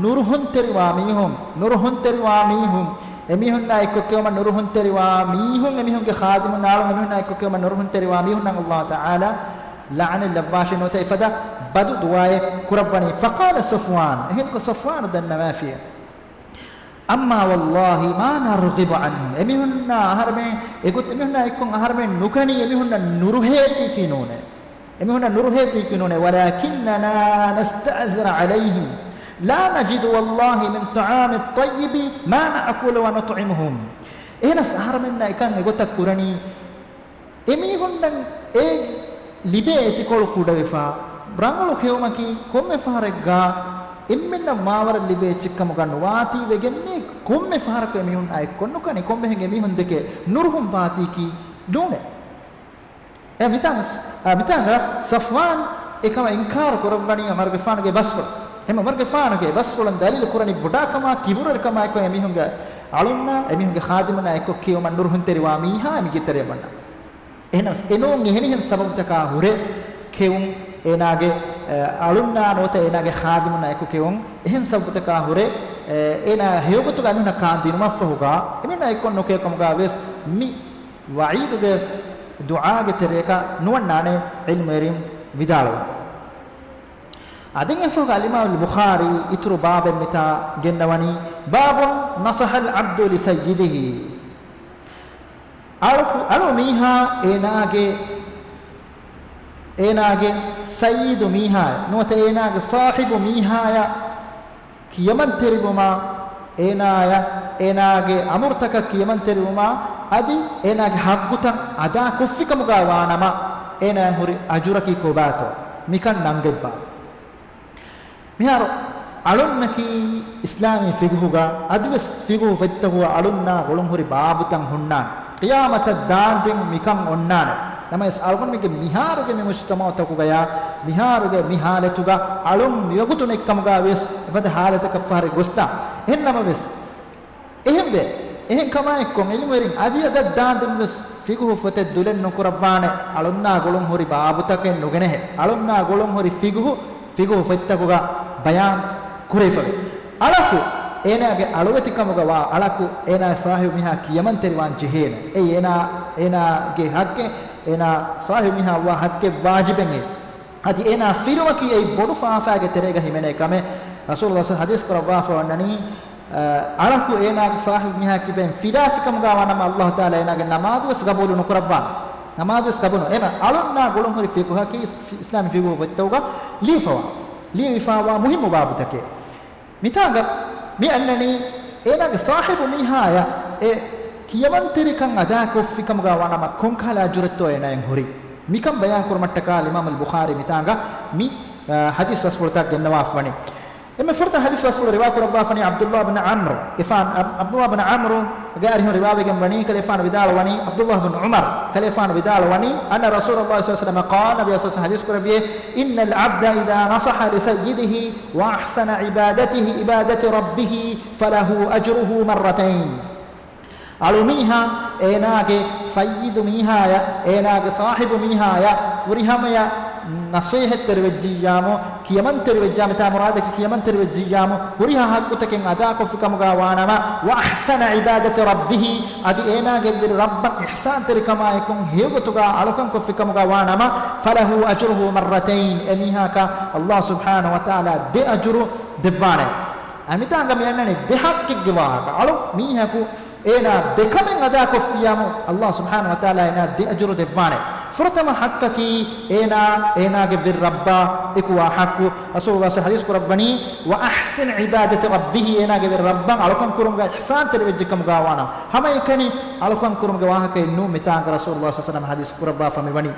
ނުރުހުންތެރިވާ މީހުން، ނުރުހުންތެރިވާ މީހުން، އެމީހުންނާ އެއްކޮށް ކެއުމަށް ނުރުހުންތެރިވާ މީހުން، އެމީހުންގެ ޚާދިމުން އަޅުން އެމީހުންނާ އެއްކޮށް ކެއުމަށް ނުރުހުންތެރިވާ މީހުންނަށް ﷲ ތަޢާލާ ލަޢުނަތް ލައްވާށޭ، ނުވަތަ އެފަދަ ބަދު ދުޢާއެއް ކުރައްވަނީ. فقال صفوان، އެހިނދުގަ ޞަފްވާނު ދަންނަވާފިއޭ، أما والله ما نرغب عنهم، އެމީހުންނާ އަހަރެމެން އެގޮތަށް އެމީހުންނާ އެއްކޮށް އަހަރެމެން ނުކަނީ، އެމީހުންނަށް ނުރުހޭތީކީ ނޫނޭ. އެމީހުންނަށް ނުރުހޭތީކީ ނޫނޭ. ولكننا نستأثر عليهم لا نجد والله من طعام الطيب ما نأكل ونطعمهم. އެހެނަސް އަހަރެމެންނަށް އެކަން އެގޮތަށް ކުރަނީ، އެމީހުންނަށް އެ ލިބޭ އެތިކޮޅު ކުޑަވެފަ، ރަނގަޅު ކެއުމަކީ ކޮންމެ ފަހަރެއްގަ އެންމެންނަށް ވާވަރަށް ލިބޭ އެއްޗެއްކަމުގަ ނުވާތީ ވެގެންނޭ، ކޮންމެ ފަހަރަކު އެމީހުން އައެއްކޮށް ނުކަނީ، ކޮންމެހެން އެމީހުން ދެކެ ނުރުހުން ވާތީކީ ނޫނޭ. އެ މިތާނގަ، އާ، މިތާނގަ ޞަފްވާން އެކަމަށް އިންކާރު ކުރައްވަނީ ޢުމަރުގެފާނުގެ ބަސްފުޅު. އެހެން ޢުމަރުގެފާނުގެ ބަސްފުޅުން ދަލީލު ކުރަނީ ބޮޑާކަމާ، ކިބުރުވެރިކަމާ އެއްކޮށް އެމީހުންގެ އަޅުންނާ، އެމީހުންގެ ޚާދިމުންނާ އެއްކޮށް ކެއުމަށް ނުރުހުންތެރިވާ މީހާ މި ގިތަރެއަށް ވަންނަ. އެހެނަސް އެނޫން އެހެނިހެން ސަބަބުތަކާ ހުރެ ކެއުން އޭނާގެ، އެ، އަޅުންނާ ނުވަތަ އޭނާގެ ޚާދިމުންނާ އެކު ކެއުން އެހެން ސަބަބުތަކާ ހުރެ، އެ، އޭނާ ހެޔޮގޮތުގަ އެމީހުންނަށް ކާން ދިނުމަށްފަހުގަ އެމީހުންނާ އެއްކޮށް ނުކެއު ކަމުގަ ވެސް މި ވަޢީދުގެ ދުޢާގެ ތެރެއަކަށް ނުވަންނާނެ ޢިލްމުވެރިން ވިދާޅުވަން. އަދި އެފަހުގަ އަލްއިމާމު އަލްބުޚާރީ އިތުރު ބާބެއް މިތާ ގެންނަވަނީ، باب نصح العبد لسيده. އަޅު، އަޅު މީހާ އޭނާގެ، އޭނާގެ ސައްޔިދު މީހާޔަށް ނުވަތަ އޭނާގެ ޞާޙިބު މީހާޔަށް ކިޔަމަންތެރިވުމާ، އޭނާޔަށް އޭނާގެ އަމުރުތަކަށް ކިޔަމަންތެރިވުމާ، އަދި އޭނާގެ ޙައްޤުތައް އަދާކޮށްފިކަމުގަ ވާނަމަ، އޭނާއަށް ހުރި އަޖުރަކީ ކޮބާތޯ؟ މިކަން ނަންގެއްބާ. މިހާރު އަޅުންނަކީ އިސްލާމީ ފިޤުހުގަ އަދިވެސް ފިޤުހު ފޮތްތަކުގަ އަޅުންނާ ގުޅުން ހުރި ބާބުތައް ހުންނާނެ. ޤިޔާމަތަށް ދާންދެން މިކަން އޮންނާނެ. ނަމަވެސް އަޅުގަނޑުމެންގެ މިހާރުގެ މި މުޖްތަމަޢުތަކުގަޔާ، މިހާރުގެ މި ހާލަތުގަ އަޅުން މިވަގުތު ނެތްކަމުގަ ވިޔަސް އެފަދަ ހާލަތަކަށް ފަހަރެއް ގޮސްދާނެ. އެހެން ނަމަވެސް، އެހެންވެ، އެހެން ކަމާއެއްކޮށް ޢިލްމުވެރިން އަދި އަދަށް ދާންދެން ވެސް ފިޤުހު ފޮތެއް ދުލެއް ނުކުރައްވާނެ، އަޅުންނާ ގުޅުން ހުރި ބާބުތަކެއް ނުގެނެހެ. އަޅުންނާ ގުޅުން ހުރި ފިޤުހު، ފިޤުހު ފޮތްތަކުގަ ބަޔާން ކުރެވިފަވޭ. އަޅަކު އޭނާގެ އަޅުވެތިކަމުގަ ވާ އަޅަކު އޭނާ ސާހިބު މީހާ ކިޔަމަންތެރިވާން ޖެހޭނެ. އެއީ އޭނާ، އޭނާގެ ޙައްޤެއް، އޭނާ ސާހިބު މީހާ ވާ ޙައްޤެއް ވާޖިބެއް އެ. އަދި އޭނާ ފިރުމަކީ އެއީ ބޮޑު ފާފާގެ ތެރޭގަ ހިމެނޭ ކަމެއް. ރަސޫލު ޙަދީޘް ކުރައްވާފަ ވަންނަނީ، އަ، އަޅަކު އޭނާގެ ސާހިބު މީހާ ކިބައިން ފިލާފިކަމުގަ ވާނަމަ، ﷲ ތަޢާލާ އޭނާގެ ނަމާދުވެސް ގަބޫލު ނުކުރައްވާނެ. ނަމާދުވެސް ގަބޫލު. އެހެން އަޅުންނާ ގުޅުން ހުރި ފިޤުހަކީ އިސް-، އިސްލާމީ ފިޤުހު ފޮތްތަކުގަ ލިޔެފަވާ، ލިޔެވިފަވާ މުހިއްމު ބާބުތަކެއް. މިތާނގަ މި އަންނަނީ އޭނާގެ ސާހިބު މީހާޔަށް އެ ކިޔަމަންތެރިކަން އަދާކޮށްފިކަމުގަ ވާނަމަ ކޮންކަހަލަ އަޖުރެއްތޯ އޭނާއަށް ހުރީ. މިކަން ބަޔާން ކުރުމަށްޓަކާ އިމާމުލް ބުޚާރީ މިތާނގަ މި، އަ، ޙަދީޘް ބަސްފުޅުތައް ގެންނަވާފަވަނީ. އެންމެ ފުރަތަމަ ޙަދީޘް ބަސްފުޅު ރިވާ ކުރައްވާފަނީ ޢަބްދުﷲ ބިން ޢަމްރު ގެފާން، ޢަބް-، ޢަބްދުﷲ ބިން ޢަމްރުގެ އަރިހުން ރިވާވެގެން ވަނީ، ކަލޭފާނު ވިދާޅުވަނީ، ޢަބްދުﷲ ބިން ޢުމަރު ކަލޭފާނު ވިދާޅުވަނީ، أن رسول الله صلى الله عليه وسلم قال، ނަބީ ޞައްލަﷲ ޢަލައިހި ވަސައްލަމަ ޙަދީޘް ކުރެއްވިއޭ، إن العبد إذا نصح لسيده وأحسن عبادته، عبادة ربه، فله أجره مرتين. އަޅުމީހާ އޭނާގެ ސައްޔިދު މީހާޔަށް، އޭނާގެ ސާހިބު މީހާޔަށް ފުރިހަމަޔަށް ނަޞޭޙަތްތެރިވެއްޖިއްޔާމު، ކިޔަމަންތެރިވެއްޖާ، މިތާ މުރާދަކީ ކިޔަމަންތެރިވެއްޖިއްޔާމު، ހުރިހާ ޙައްޤުތަކެއް އަދާކޮށްފިކަމުގަ ވާނަމަ، وأحسن عبادة ربه، އަދި އޭނާގެ ވެރި ރައްބަށް އިޙްސާންތެރިކަމާއެކު ހެޔޮގޮތުގަ އަޅުކަން ކޮށްފިކަމުގަ ވާނަމަ، فله أجره مرتين، އެމީހާއަކަށް ﷲ ސުބްޙާނަހޫ ވަތަޢާލާ ދެ އަޖުރު ދެއްވާނެ. އަ، މިތާނގަ މި އަންނަނީ ދެ ޙައްޤެއްގެ ވާހަކަ. އަޅު މީހަކު އޭނާ ދެކަމެއް އަދާކޮށްފިއްޔާމު، ﷲ ސުބްޙާނަހޫ ވަތަޢާލާ އޭނާ ދެ އަޖުރު ދެއްވާނެ. ފުރަތަމަ ޙައްޤަކީ އޭނާ، އޭނާގެ ވެރި ރައްބާ އެކުވާ ޙައްޤު. ރަސޫލުﷲ ޙަދީޘް ކުރައްވަނީ، وأحسن عبادة ربه، އޭނާގެ ވެރި ރައްބަށް އަޅުކަން ކުރުމުގަ އިޙްސާންތެރިވެއްޖެކަމުގަ ވާނަމަ. ހަމައެކަނި އަޅުކަން ކުރުމުގެ ވާހަކައެއް ނޫން މިތާނގަ ރަސޫލުﷲ ޞައްލަﷲ ޢަލައިހި ވަސައްލަމަ ޙަދީޘް ކުރައްވާފަ މިވަނީ.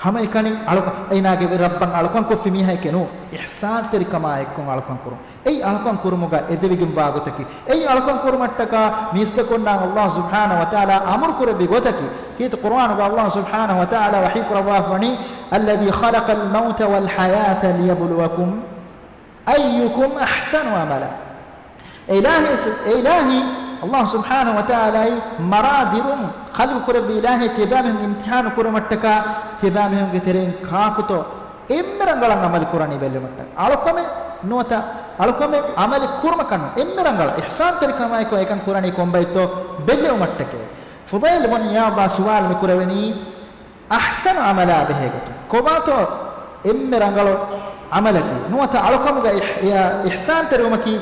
ހަމައެކަނި އަޅު-، އޭނާގެ ވެރި ރައްބަށް އަޅުކަން ކޮށްފި މީހަކެއް ނޫން، އިޙްސާންތެރިކަމާ އެއްކޮށް އަޅުކަން ކުރުން. އެއީ އަޅުކަން ކުރުމުގަ އެދެވިގެންވާ ގޮތަކީ. އެއީ އަޅުކަން ކުރުމަށްޓަކާ މީސްތަކުންނާ ﷲ ސުބްޙާނަހޫ ވަތަޢާލާ އަމުރު ކުރެއްވި ގޮތަކީ. ކީރިތި ޤުރުއާނުގަ ﷲ ސުބްޙާނަހޫ ވަތަޢާލާ ވަޙީ ކުރައްވާފަ ވަނީ، الذي خلق الموت والحياة ليبلوكم أيكم أحسن عملا. އެ އިލާހީ ސު-، އެ އިލާހީ ﷲ ސުބްޙާނަހޫ ވަތަޢާލާއީ މަރާ ދިރުން ޚަލްޤު ކުރެއްވި އިލާހީ، ތިޔަބައިމީހުން އިމްތިޙާނު ކުރުމަށްޓަކާ ތިޔަބައިމީހުންގެ ތެރެއިން ކާކުތޯ އެންމެ ރަނގަޅަށް ޢަމަލު ކުރަނީ ބެއްލެވުމަށްޓަކާ. އަޅުކަމެއް ނުވަތަ އަޅުކަމެއް ޢަމަލެއް ކުރުމަކަށް ނޫން، އެންމެ ރަނގަޅަށް އިޙްސާންތެރިކަމާއެކު އެކަން ކުރަނީ ކޮންބައެއްތޯ ބެއްލެވުމަށްޓަކައި. ފުޟައިލު ބުން ޢިޔާޟާ ސުވާލު މި ކުރެވެނީ، އަޙްސަނު ޢަމަލާ ބެހޭ ގޮތުން ކޮބާތޯ އެންމެ ރަނގަޅު ޢަމަލަކީ؟ ނުވަތަ އަޅުކަމުގަ އިޙް-، އިޙް-، އިޙްސާންތެރިވުމަކީ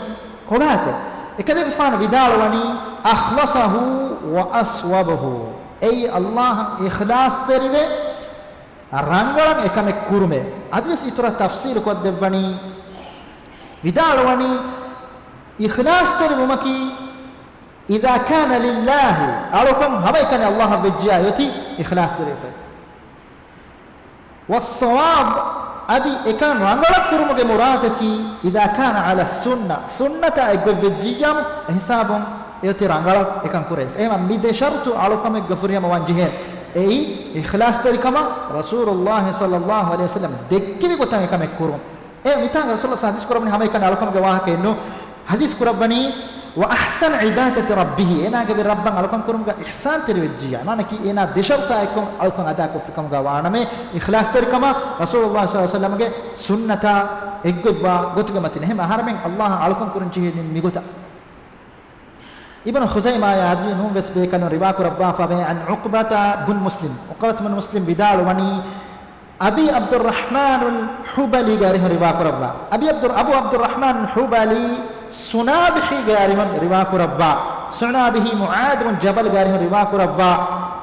ކޮބާތޯ؟ އެކަލޭގެފާނު ވިދާޅުވަނީ، أخلصه وأصوبه، އެއީ ﷲ އަށް އިޚްލާޞްތެރިވެ ރަނގަޅަށް އެކަމެއް ކުރުމޭ. އަދިވެސް އިތުރަށް ތަފްޞީލު ކޮށްދެއްވަނީ، ވިދާޅުވަނީ، އިޚްލާޞްތެރިވުމަކީ إذا كان لله، އަޅުކަން ހަމައެކަނި ﷲ އަށް ވެއްޖިޔާ އޮތީ އިޚްލާޞްތެރިވެފައި. والصواب، އަދި އެކަން ރަނގަޅަށް ކުރުމުގެ މުރާދަކީ، إذا كان على السنة، ސުންނަތާ އެއްގޮތް ވެއްޖިއްޔާމު އެހިސާބުން އެއޮތީ ރަނގަޅަށް އެކަން ކުރެވިފަ. އެހެންވީމަ މި ދެ ޝަރުޠު އަޅުކަމެއްގަ ފުރިހަމަ ވާން ޖެހޭ. އެއީ އިޚްލާޞްތެރިކަމަށް ރަސޫލުﷲ ޞައްލަﷲ ޢަލައިހި ވަސައްލަމަ ދެއްކެވި ގޮތަށް އެކަމެއް ކުރުން. އެ މިތާނގަ ރަސޫލުﷲ ޙަދީޘް ކުރައްވަނީ ހަމައެކަނި އަޅުކަމުގެ ވާހަކައެއް ނޫން. ޙަދީޘް ކުރައްވަނީ، وأحسن عبادة ربه، އޭނާގެ ވެރި ރައްބަށް އަޅުކަން ކުރުމުގަ އިޙްސާންތެރިވެއްޖިއްޔާ، މާނައަކީ އޭނާ ދެ ޝަރުޠާ އެއްކޮށް އަޅުކަން އަދާކޮށްފިކަމުގަ ވާނަމޭ، އިޚްލާޞްތެރިކަމާ ރަސޫލުﷲ ޞައްލަﷲ ޢަލައިހި ވަސައްލަމަގެ ސުންނަތާ އެއްގޮތްވާ ގޮތުގެ މަތިން. އެހެން އަހަރެމެން ﷲ އަށް އަޅުކަން ކުރަން ޖެހޭނީ މިގޮތަށް. އިބްނު ޚުޒައިމާއާ އަދި ނޫން ވެސް ބޭކަލުން ރިވާ ކުރައްވާފަވޭ، عن عقبة بن مسلم، ޢުޤުބަތު ބިން މުސްލިމް ވިދާޅުވަނީ، އަބީ ޢަބްދުއްރަޙްމާނުލް ޙުޟަލީގެ އަރިހުން ރިވާ ކުރައްވާ. އަބީ ޢަބްދު-، އަބޫ ޢަބްދުއްރަޙްމާނުލް ޙުޟަލީ ސުނާބިޙީގެ އަރިހުން ރިވާ ކުރައްވާ. ސުނާބިޙީ މުޢާޛު ބިން ޖަބަލްގެ އަރިހުން ރިވާ ކުރައްވާ.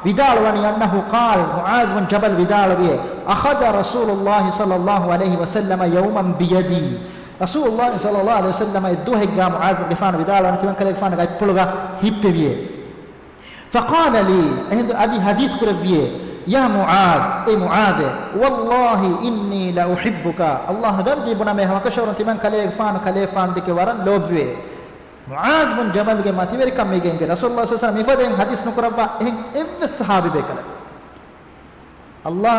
ވިދާޅުވަނީ، أنه قال، މުޢާޛު ބިން ޖަބަލް ވިދާޅުވިއޭ، أخذ رسول الله صلى الله عليه وسلم يوما بيدي، ރަސޫލުﷲ ޞައްލަﷲ ޢަލައިހި ވަސައްލަމަ އެއްދުވަހެއްގަ މުޢާޛު ގެފާނު ވިދާޅުވަނީ ތިމަން ކަލޭގެފާނުގެ އަތްޕުޅުގަ ހިއްޕެވިއޭ. فقال لي، އެހިނދު އަދި ޙަދީޘް ކުރެއްވިއޭ، يا معاذ، އޭ މުޢާޛޭ، والله إني لأحبك، ﷲ ގަންދީ ބުނަމޭ ހަމަކަށަވަރުން ތިމަން ކަލޭގެފާނު ކަލޭގެފާނު ދެކެ ވަރަށް ލޯބިވޭ. މުޢާޛު ބިން ޖަބަލްގެ މަތިވެރިކަން މީގެ އެނގޭ. ރަސޫލުﷲ ޞައްލަﷲ ޢަލައިހި ވަސައްލަމަ މިފަދައިން ޙަދީޘް ނުކުރައްވާ އެހެން އެއްވެސް ޞަޙާބީ ބޭކަލެއް. އައްލާ،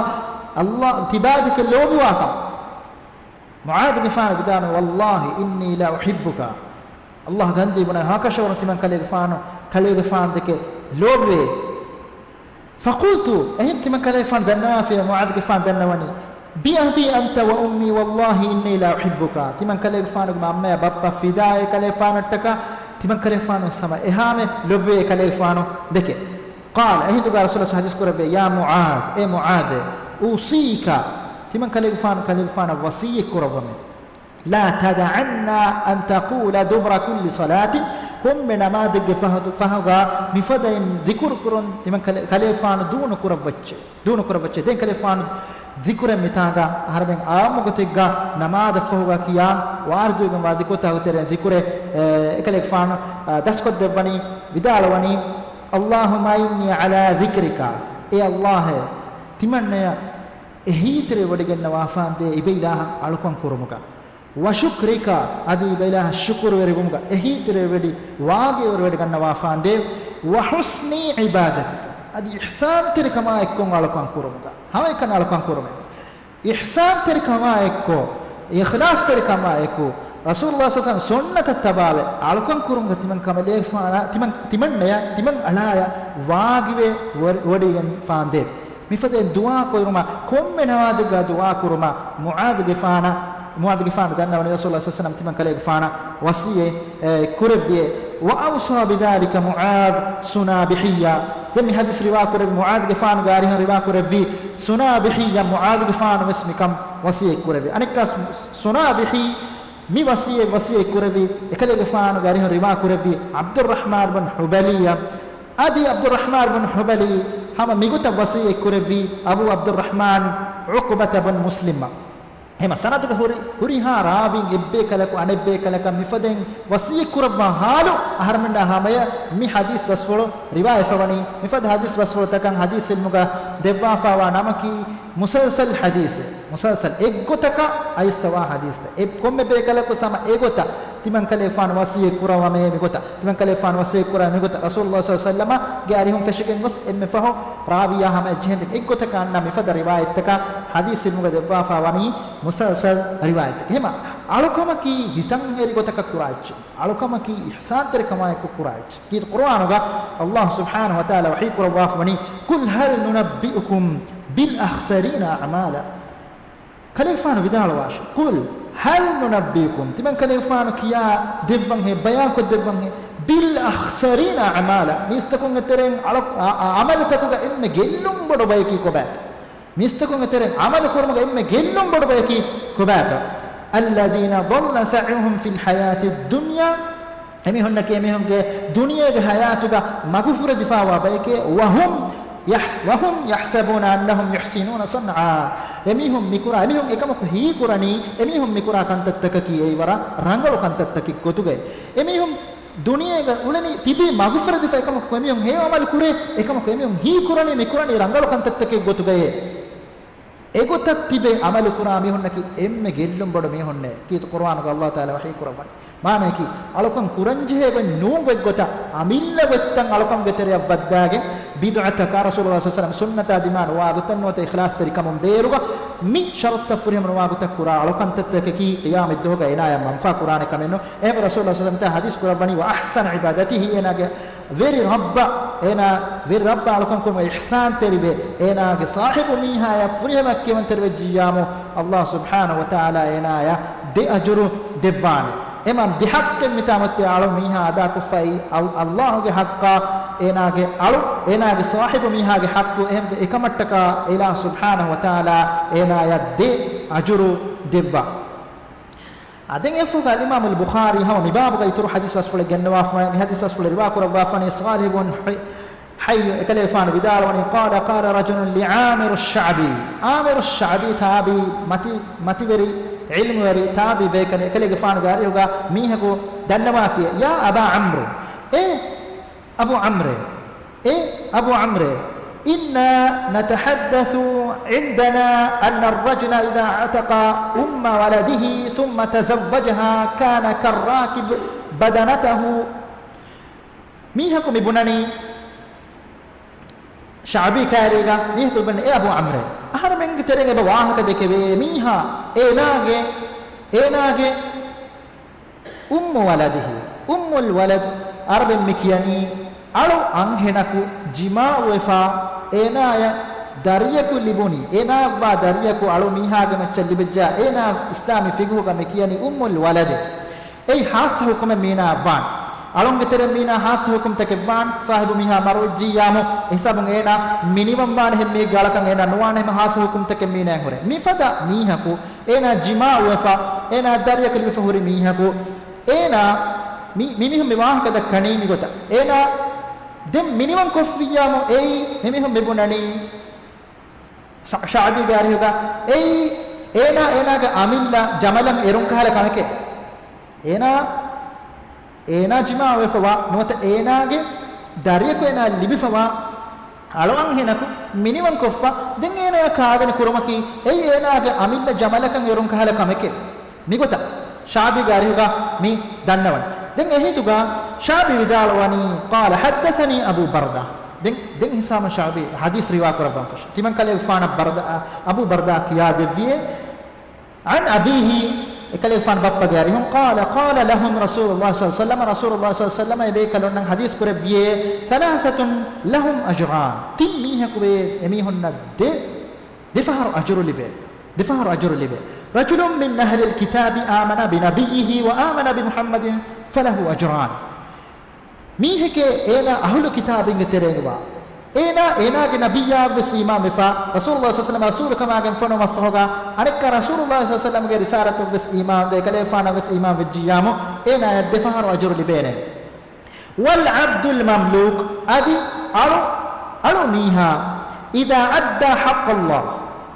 އައްލާ ތިބާދެކެ ލޯބިވާކަން. މުޢާޛުގެފާނު ވިދާޅުވި، "والله إني لأحبك." އައްލާ ގަންދީ ބުނަ ހާކަށަވަރު ތިމަން ކަލޭގެފާނު، ކަލޭގެފާނު ދެކެ ލޯބިވޭ. فقلت، އެހެން ތިމަން ކަލޭގެފާނު ދަންނަވާފިޔޭ، މުޢާޛުގެފާނު ދަންނަވަނީ، "بأبي أنت وأمي والله إني لأحبك." ތިމަން ކަލޭގެފާނުގެ މަންމަޔާ ބައްޕަ ފިދާއޭ ކަލޭގެފާނަށްޓަކާ، ތިމަން ކަލޭގެފާނު ހަމަ އެހާމެ ލޯބިވޭ ކަލޭގެފާނު ދެކެ. قال، އެހިނދުގަ ރަސޫލާ ޙަދީޘް ކުރެއްވި، "يا معاذ، އޭ މުޢާޛޭ، أوصيك، ތިމަން ކަލޭގެފާނު، ކަލޭގެފާނަށް ވަޞިއްޔަތް ކުރައްވަމޭ. لا تدعن أن تقول دبر كل صلاة، ކޮންމެ ނަމާދެއްގެ ފަހު، ފަހުގަ މިފަދައިން ޛިކުރު ކުރުން ތިމަން ކަލޭ، ކަލޭފާނު ދޫނު ކުރައްވައްޗޭ، ދޫނު ކުރައްވައްޗޭ." ދެން ކަލޭފާނު ޛިކުރެއް މިތާނގަ އަހަރެމެން އާއްމު ގޮތެއްގަ ނަމާދަށް ފަހުގަ ކިޔާ ވާރިދުވެގެންވާ ޛިކުރުތަކުގެ ތެރެއިން ޛިކުރެއް، އެ، އެކަލޭގެފާނު، އަ، ދަސްކޮށްދެއްވަނީ، ވިދާޅުވަނީ، "اللهم إني على ذكرك، އޭ އައްލާހޭ، ތިމަންނަޔަށް އެހީތެރިވެވޮޑިގަންނަވާފާނދޭ އިބައިލާހަށް އަޅުކަން ކުރުމުގަ، وشكرك، އަދި އިބައިލާހަށް ޝުކުރުވެރިވުމުގަ، އެހީތެރިވެވޮޑި ވާގިވެވޮޑިގަންނަވާފާނދޭ، وحسن عبادتك، އަދި އިޙްސާންތެރިކަމާ އެއްކޮށް އަޅުކަން ކުރުމުގަ، ހަމައެކަނި އަޅުކަން ކުރުމެއް." އިޙްސާންތެރިކަމާ އެއްކޮށް، އިޚްލާޞްތެރިކަމާ އެކު، ރަސޫލުﷲ ޞައްލަﷲު ޢަލައިހި ވަސައްލަމް ސުންނަތަށް ތަބާވެ، އަޅުކަން ކުރުމުގަ ތިމަން ކަމަލޭގެފާނާ، ތިމަން، ތިމަންނަޔަށް، ތިމަން އަޅާޔަށް ވާގިވެ ވޮ-، ވޮޑިގެން ފާނދޭ. މިފަދައިން ދުޢާ ކުރުމަށް، ކޮންމެ ނަމާދެއްގަ ދުޢާ ކުރުމަށް، މުޢާޛުގެފާނަށް، މުޢާޛުގެފާނު ދަންނަވަނީ ރަސޫލުﷲ ޞައްލަﷲު ޢަލައިހި ވަސައްލަމް ތިމަން ކަލޭގެފާނަށް ވަޞިއްޔަތް، އެ، ކުރެއްވިއޭ. وأوصى بذلك معاذ صنابحيا. ދެން މި ޙަދީޘް ރިވާ ކުރެއްވި މުޢާޛުގެފާނުގެ އަރިހުން ރިވާ ކުރެއްވި ސުނާބިޙިއްޔަ މުޢާޛުގެފާނު ވެސް މިކަން ވަޞިއްޔަތް ކުރެއްވި. އަނެއްކާ ސު-، ސުނާބިޙީ މި ވަޞިއްޔަތް ވަޞިއްޔަތް ކުރެއްވި އެކަލޭގެފާނުގެ އަރިހުން ރިވާ ކުރެއްވި ޢަބްދުއްރަޙްމާން ބިން ޙުބަލީއަށް. އަދި ޢަބްދުއްރަޙްމާން ބިން ޙުބަލީ ހަމަ މިގޮތަށް ވަޞިއްޔަތް ކުރެއްވީ އަބޫ ޢަބްދުއްރަޙްމާން ޢުޤުބަތަ ބިން މުސްލިމަށް. ހަމަ ސަނަދުގަ ހުރި، ހުރިހާ ރާވީން އެއްބޭކަލަކު އަނެއްބޭކަލަކަށް މިފަދައިން ވަޞިއްޔަތް ކުރައްވާ ޙާލު އަހަރެމެންނާ ހަމަޔަށް މި ޙަދީޘް ބަސްފުޅު ރިވާޔަތްވެފަވަނީ. މިފަދަ ޙަދީޘް ބަސްފުޅުތަކަށް ޙަދީޘް ޢިލްމުގަ ދެއްވާފާވާ ނަމަކީ މުސަލްސަލް ޙަދީޘެއް. މުސަލްސަލް އެއްގޮތަކަށް އައިސްފަވާ ޙަދީޘްތައް. އެ ކޮންމެ ބޭކަލަކު ހަމަ އެގޮތަށް ތިމަން ކަލޭގެފާނު ވަޞިއްޔަތް ކުރައްވަމޭ މިގޮތަށް، ތިމަން ކަލޭގެފާނު ވަޞިއްޔަތް ކުރައްވަމޭ މިގޮތަށް، ރަސޫލުﷲ ޞައްލަﷲު ޢަލައިހި ވަސައްލަމަގެ އަރިހުން ފެށިގެން ގޮސް އެންމެ ފަހު ރާވީއާ ހަމަ އެއްޗެހިން އެއްގޮތަކަށް އަންނަ މިފަދަ ރިވާޔަތްތަކަށް ޙަދީޘް ޢިލްމުގަ ދެއްވާފާ ވަނީ މުސަލްސަލް ރިވާޔަތްތަކެއް. އެހެމަ އަޅުކަމަކީ ހިތަށް އެރި ގޮތަކަށް ކުރާ އެއްޗެއް. އަޅުކަމަކީ އިޙްސާންތެރިކަމާއެކު ކުރާ އެއްޗެއް. ކީރިތި ޤުރުއާނުގަ ﷲ ސުބްޙާނަހޫ ވަތަޢާލާ ވަޙީ ކުރައްވާފަ ވަނީ، قل هل ننبئكم بالأخسرين أعمالا. ކަލޭގެފާނު ވިދާޅުވާށި، قل هل ننبئكم، ތިމަން ކަލޭގެފާނު ކިޔާ ދެއްވަންހޭ، ބަޔާންކޮށް ދެއްވަންހޭ، بالأخسرين أعمالا، މީސްތަކުންގެ ތެރެއިން އަޅު-، އަ-، އަ-، ޢަމަލުތަކުގަ އެންމެ ގެއްލުން ބޮޑު ބަޔަކީ ކޮބާތޯ؟ މީސްތަކުންގެ ތެރެއިން ޢަމަލު ކުރުމުގަ އެންމެ ގެއްލުން ބޮޑު ބަޔަކީ ކޮބާތޯ؟ الذين ضل سعيهم في الحياة الدنيا، އެމީހުންނަކީ އެމީހުންގެ ދުނިޔޭގެ ޙަޔާތުގަ މަގުފުރެދިފާވާ ބަޔެކޭ، وهم يح-، وهم يحسبون أنهم يحسنون صنعا. އެމީހުން މިކުރާ، އެމީހުން އެކަމަކު ހީކުރަނީ، އެމީހުން މިކުރާ ކަންތައްތަކަކީ އެއީ ވަރަށް ރަނގަޅު ކަންތައްތަކެއް ގޮތުގައި. އެމީހުން ދުނިޔޭގަ އުޅެނީ ތިބީ މަގުފުރެދިފަ އެކަމަކު އެމީހުން ހެޔޮ ޢަމަލު ކުރޭ، އެކަމަކު އެމީހުން ހީކުރަނީ މިކުރަނީ ރަނގަޅު ކަންތައްތަކެއް ގޮތުގައޭ. އެގޮތަށް ތިބެ ޢަމަލު ކުރާ މީހުންނަކީ އެންމެ ގެއްލުން ބޮޑު މީހުންނޭ. ކީރިތި ޤުރުއާނުގަ ﷲ ތަޢާލާ ވަޙީ ކުރައްވަނީ. މާނައަކީ، އަޅުކަން ކުރަންޖެހޭ ގޮތް ނޫން ގޮތްގޮތަށް އަމިއްލަ ގޮތްތައް އަޅުކަންގެ ތެރެއަށް ވައްދާގެން، ބިދުޢަތަކާ ރަސޫލުﷲ ޞައްލަﷲު ޢަލައިހި ވަސައްލަމަ ސުންނަތާ ދިމާ ނުވާ ގޮތަށް ނުވަތަ އިޚްލާޞްތެރިކަމުން ބޭރުގަ މި ޝަރުޠުތައް ފުރިހަމަ ނުވާ ގޮތަށް ކުރާ އަޅުކަންތައްތަކަކީ ޤިޔާމަތްދުވަހުގަ އޭނާޔަށް މަންފާ ކުރާނެ ކަމެއް ނޫން. އެހެން ރަސޫލުﷲ ޞައްލަﷲު ޢަލައިހި ވަސައްލަމަ މިތާ ޙަދީޘް ކުރައްވަނީ، وأحسن عبادته، އޭނާގެ ވެރި ރައްބަ، އޭނާ ވެރި ރައްބަ އަޅުކަން ކުރުމަށް އިޙްސާންތެރިވެ، އޭނާގެ ޞާޙިބު މީހާޔަށް ފުރިހަމަ ކިޔަމަންތެރިވެއްޖިއްޔާމު، ﷲ ސުބްޙާނަހޫ ވަތަޢާލާ އޭނާޔަށް ދެ އަޖުރު ދެއްވާނެ. އެމަ ދެ ޙައްޤެއް މިތާ މައްޗަށް އަޅު މީހާ އަދާކޮށްފައި، އަލް-، ﷲގެ ޙައްޤާ، އޭނާގެ އަޅު، އޭނާގެ ޞާޙިބު މީހާގެ ޙައްޤު، އެހެންވެ އެކަމަށްޓަކާ އިލާހު ސުބްޙާނަހޫ ވަތަޢާލާ އޭނާޔަށް ދެ އަޖުރު ދެއްވާ. އާ، ދެން އެފުގަ އަލްއިމާމުލް ބުޚާރީ ހަމަ މިބާބުގައި އިތުރު ޙަދީޘް ބަސްފުޅެއް ގެންނަވާފަ، މި ޙަދީޘް ބަސްފުޅެއް ރިވާ ކުރައްވާފަނީ ޞާލިޙު ބުން ޙައްޔު، އެކަލޭގެފާނު ވިދާޅުވަނީ، قال قال رجل لعامر الشعبي، ޢާމިރު ޝަޢުބީ ތާބިޢީ މަތި-، މަތިވެރި، ޢިލްމުވެރި ތާބިޢީ ބޭކަލެއް، އެކަލޭގެފާނުގެ އަރިހުގަ މީހަކު ދަންނަވާފިޔޭ، يا أبا عمرو، އޭ އަބޫ ޢަމްރޭ، އޭ އަބޫ ޢަމްރޭ، إنا نتحدث عندنا أن الرجل إذا أعتق أم ولده ثم تزوجها كان كالراكب بدنته. މީހަކު މި ބުނަނީ، ޝަޢުބީ ކައިރީގަ މީހަކު ބުންޏެވެ. އޭ އަބޫ ޢަމްރޭ، އަހަރެމެންގެ ތެރޭގަ އެބަ ވާހަކަ ދެކެވޭ މީހާ އޭނާގެ، އޭނާގެ އުއްމު ވަލަދިހި، އުއްމުލް ވަލަދު އަރަބިން މި ކިޔަނީ އަޅު އަންހެނަކު ޖިމާޢުވެފަ އޭނާޔަށް ދަރިޔަކު ލިބުނީ، އޭނާއަށްވާ ދަރިޔަކު އަޅު މީހާގެ މައްޗަށް ލިބިއްޖާ އޭނާ އިސްލާމީ ފިޤުހުގަ މި ކިޔަނީ އުއްމުލް ވަލަދެއް. އެއީ ހާއްސަ ޙުކުމެއް މީނާއަށް ވާން. އަޅުންގެ ތެރެ މީނާ ހާއްސަ ޙުކުމްތަކެއް ވާން. ސާހިބު މީހާ މަރުވެއްޖިއްޔާމު އެހިސާބުން އޭނާ މިނިވަން ވާނެ ހެން މީހެއްގެ އަޅަކަށް އޭނާ ނުވާނެ ހެން ހާއްސަ ޙުކުމްތަކެއް މީނާއަށް ހުރޭ. މިފަދަ މީހަކު އޭނާ ޖިމާޢުވެފަ، އޭނާ ދަރިޔަކު ލިބިފަ ހުރި މީހަކު، އޭނާ މި، މިމީހުން މި ވާހަކަ ދައްކަނީ މިގޮތަށް. އޭނާ ދެން މިނިވަން ކޮށްފިއްޔާމު އެއީ މިމީހުން މިބުނަނީ ޝަ، ޝަޢުބީގެ އަރިހުގަ އެއީ އޭނާ، އޭނާގެ އަމިއްލަ ޖަމަލަށް އެރުން ކަހަލަ ކަމެކޭ. އޭނާ، އޭނާ ޖިމާޢުވެފަވާ ނުވަތަ އޭނާގެ ދަރިޔަކު އޭނާ ލިބިފަވާ އަޅު އަންހެނަކު މިނިވަން ކޮށްފަ، ދެން އޭނާ ކާވެނި ކުރުމަކީ އެއީ އޭނާގެ އަމިއްލަ ޖަމަލަކަށް އެރުން ކަހަލަ ކަމެކޭ. މިގޮތަށް ޝަޢުބީގެ އަރިހުގަ މި ދަންނަވަން. ދެން އެހިތުގަ ޝަޢުބީ ވިދާޅުވަނީ، قال حدثني أبو بردة. ދެން، ދެން ހިސާމަށް ޝަޢުބީ ޙަދީޘް ރިވާ ކުރައްވަން ފަށަ. ތިމަން ކަލޭގެފާނަށް ބަރްދާ، އަބޫ ބަރްދާ ކިޔާދެއްވިއޭ، عن أبيه، އެކަލޭގެފާނު ބައްޕަގެ އަރިހުން، قال قال لهم رسول الله صلى الله عليه وسلم، رسول الله صلى الله عليه وسلم އެބޭކަލުންނަށް ޙަދީޘް ކުރެއްވިއޭ، ثلاثة لهم أجران، ތިން މީހަކު ވޭ އެމީހުންނަށް ދެ، ދެފަހަރު އަޖުރު ލިބޭ. ދެފަހަރު އަޖުރު ލިބޭ. رجل من أهل الكتاب آمن بنبيه وآمن بمحمد فله أجران. މީހެކޭ އޭނާ އަހުލު ކިތާބިންގެ ތެރޭގަވާ، އޭނާ، އޭނާގެ ނަބިއްޔާއަށްވެސް އީމާންވެފަ، ރަސޫލުﷲ ޞައްލަﷲ ޢަލައިހި ވަސައްލަމަ ރަސޫލުކަމާގެން ފޮނުވުމަށްފަހުގަ، އަނެއްކާ ރަސޫލުﷲ ޞައްލަﷲ ޢަލައިހި ވަސައްލަމަގެ ރިސާލަތަށްވެސް އީމާންވެ، އެކަލޭގެފާނަށްވެސް އީމާންވެއްޖިއްޔާމު، އޭނާޔަށް ދެފަހަރު އަޖުރު ލިބޭނެ. والعبد المملوك، އަދި އަޅު، އަޅު މީހާ، إذا أدى حق الله،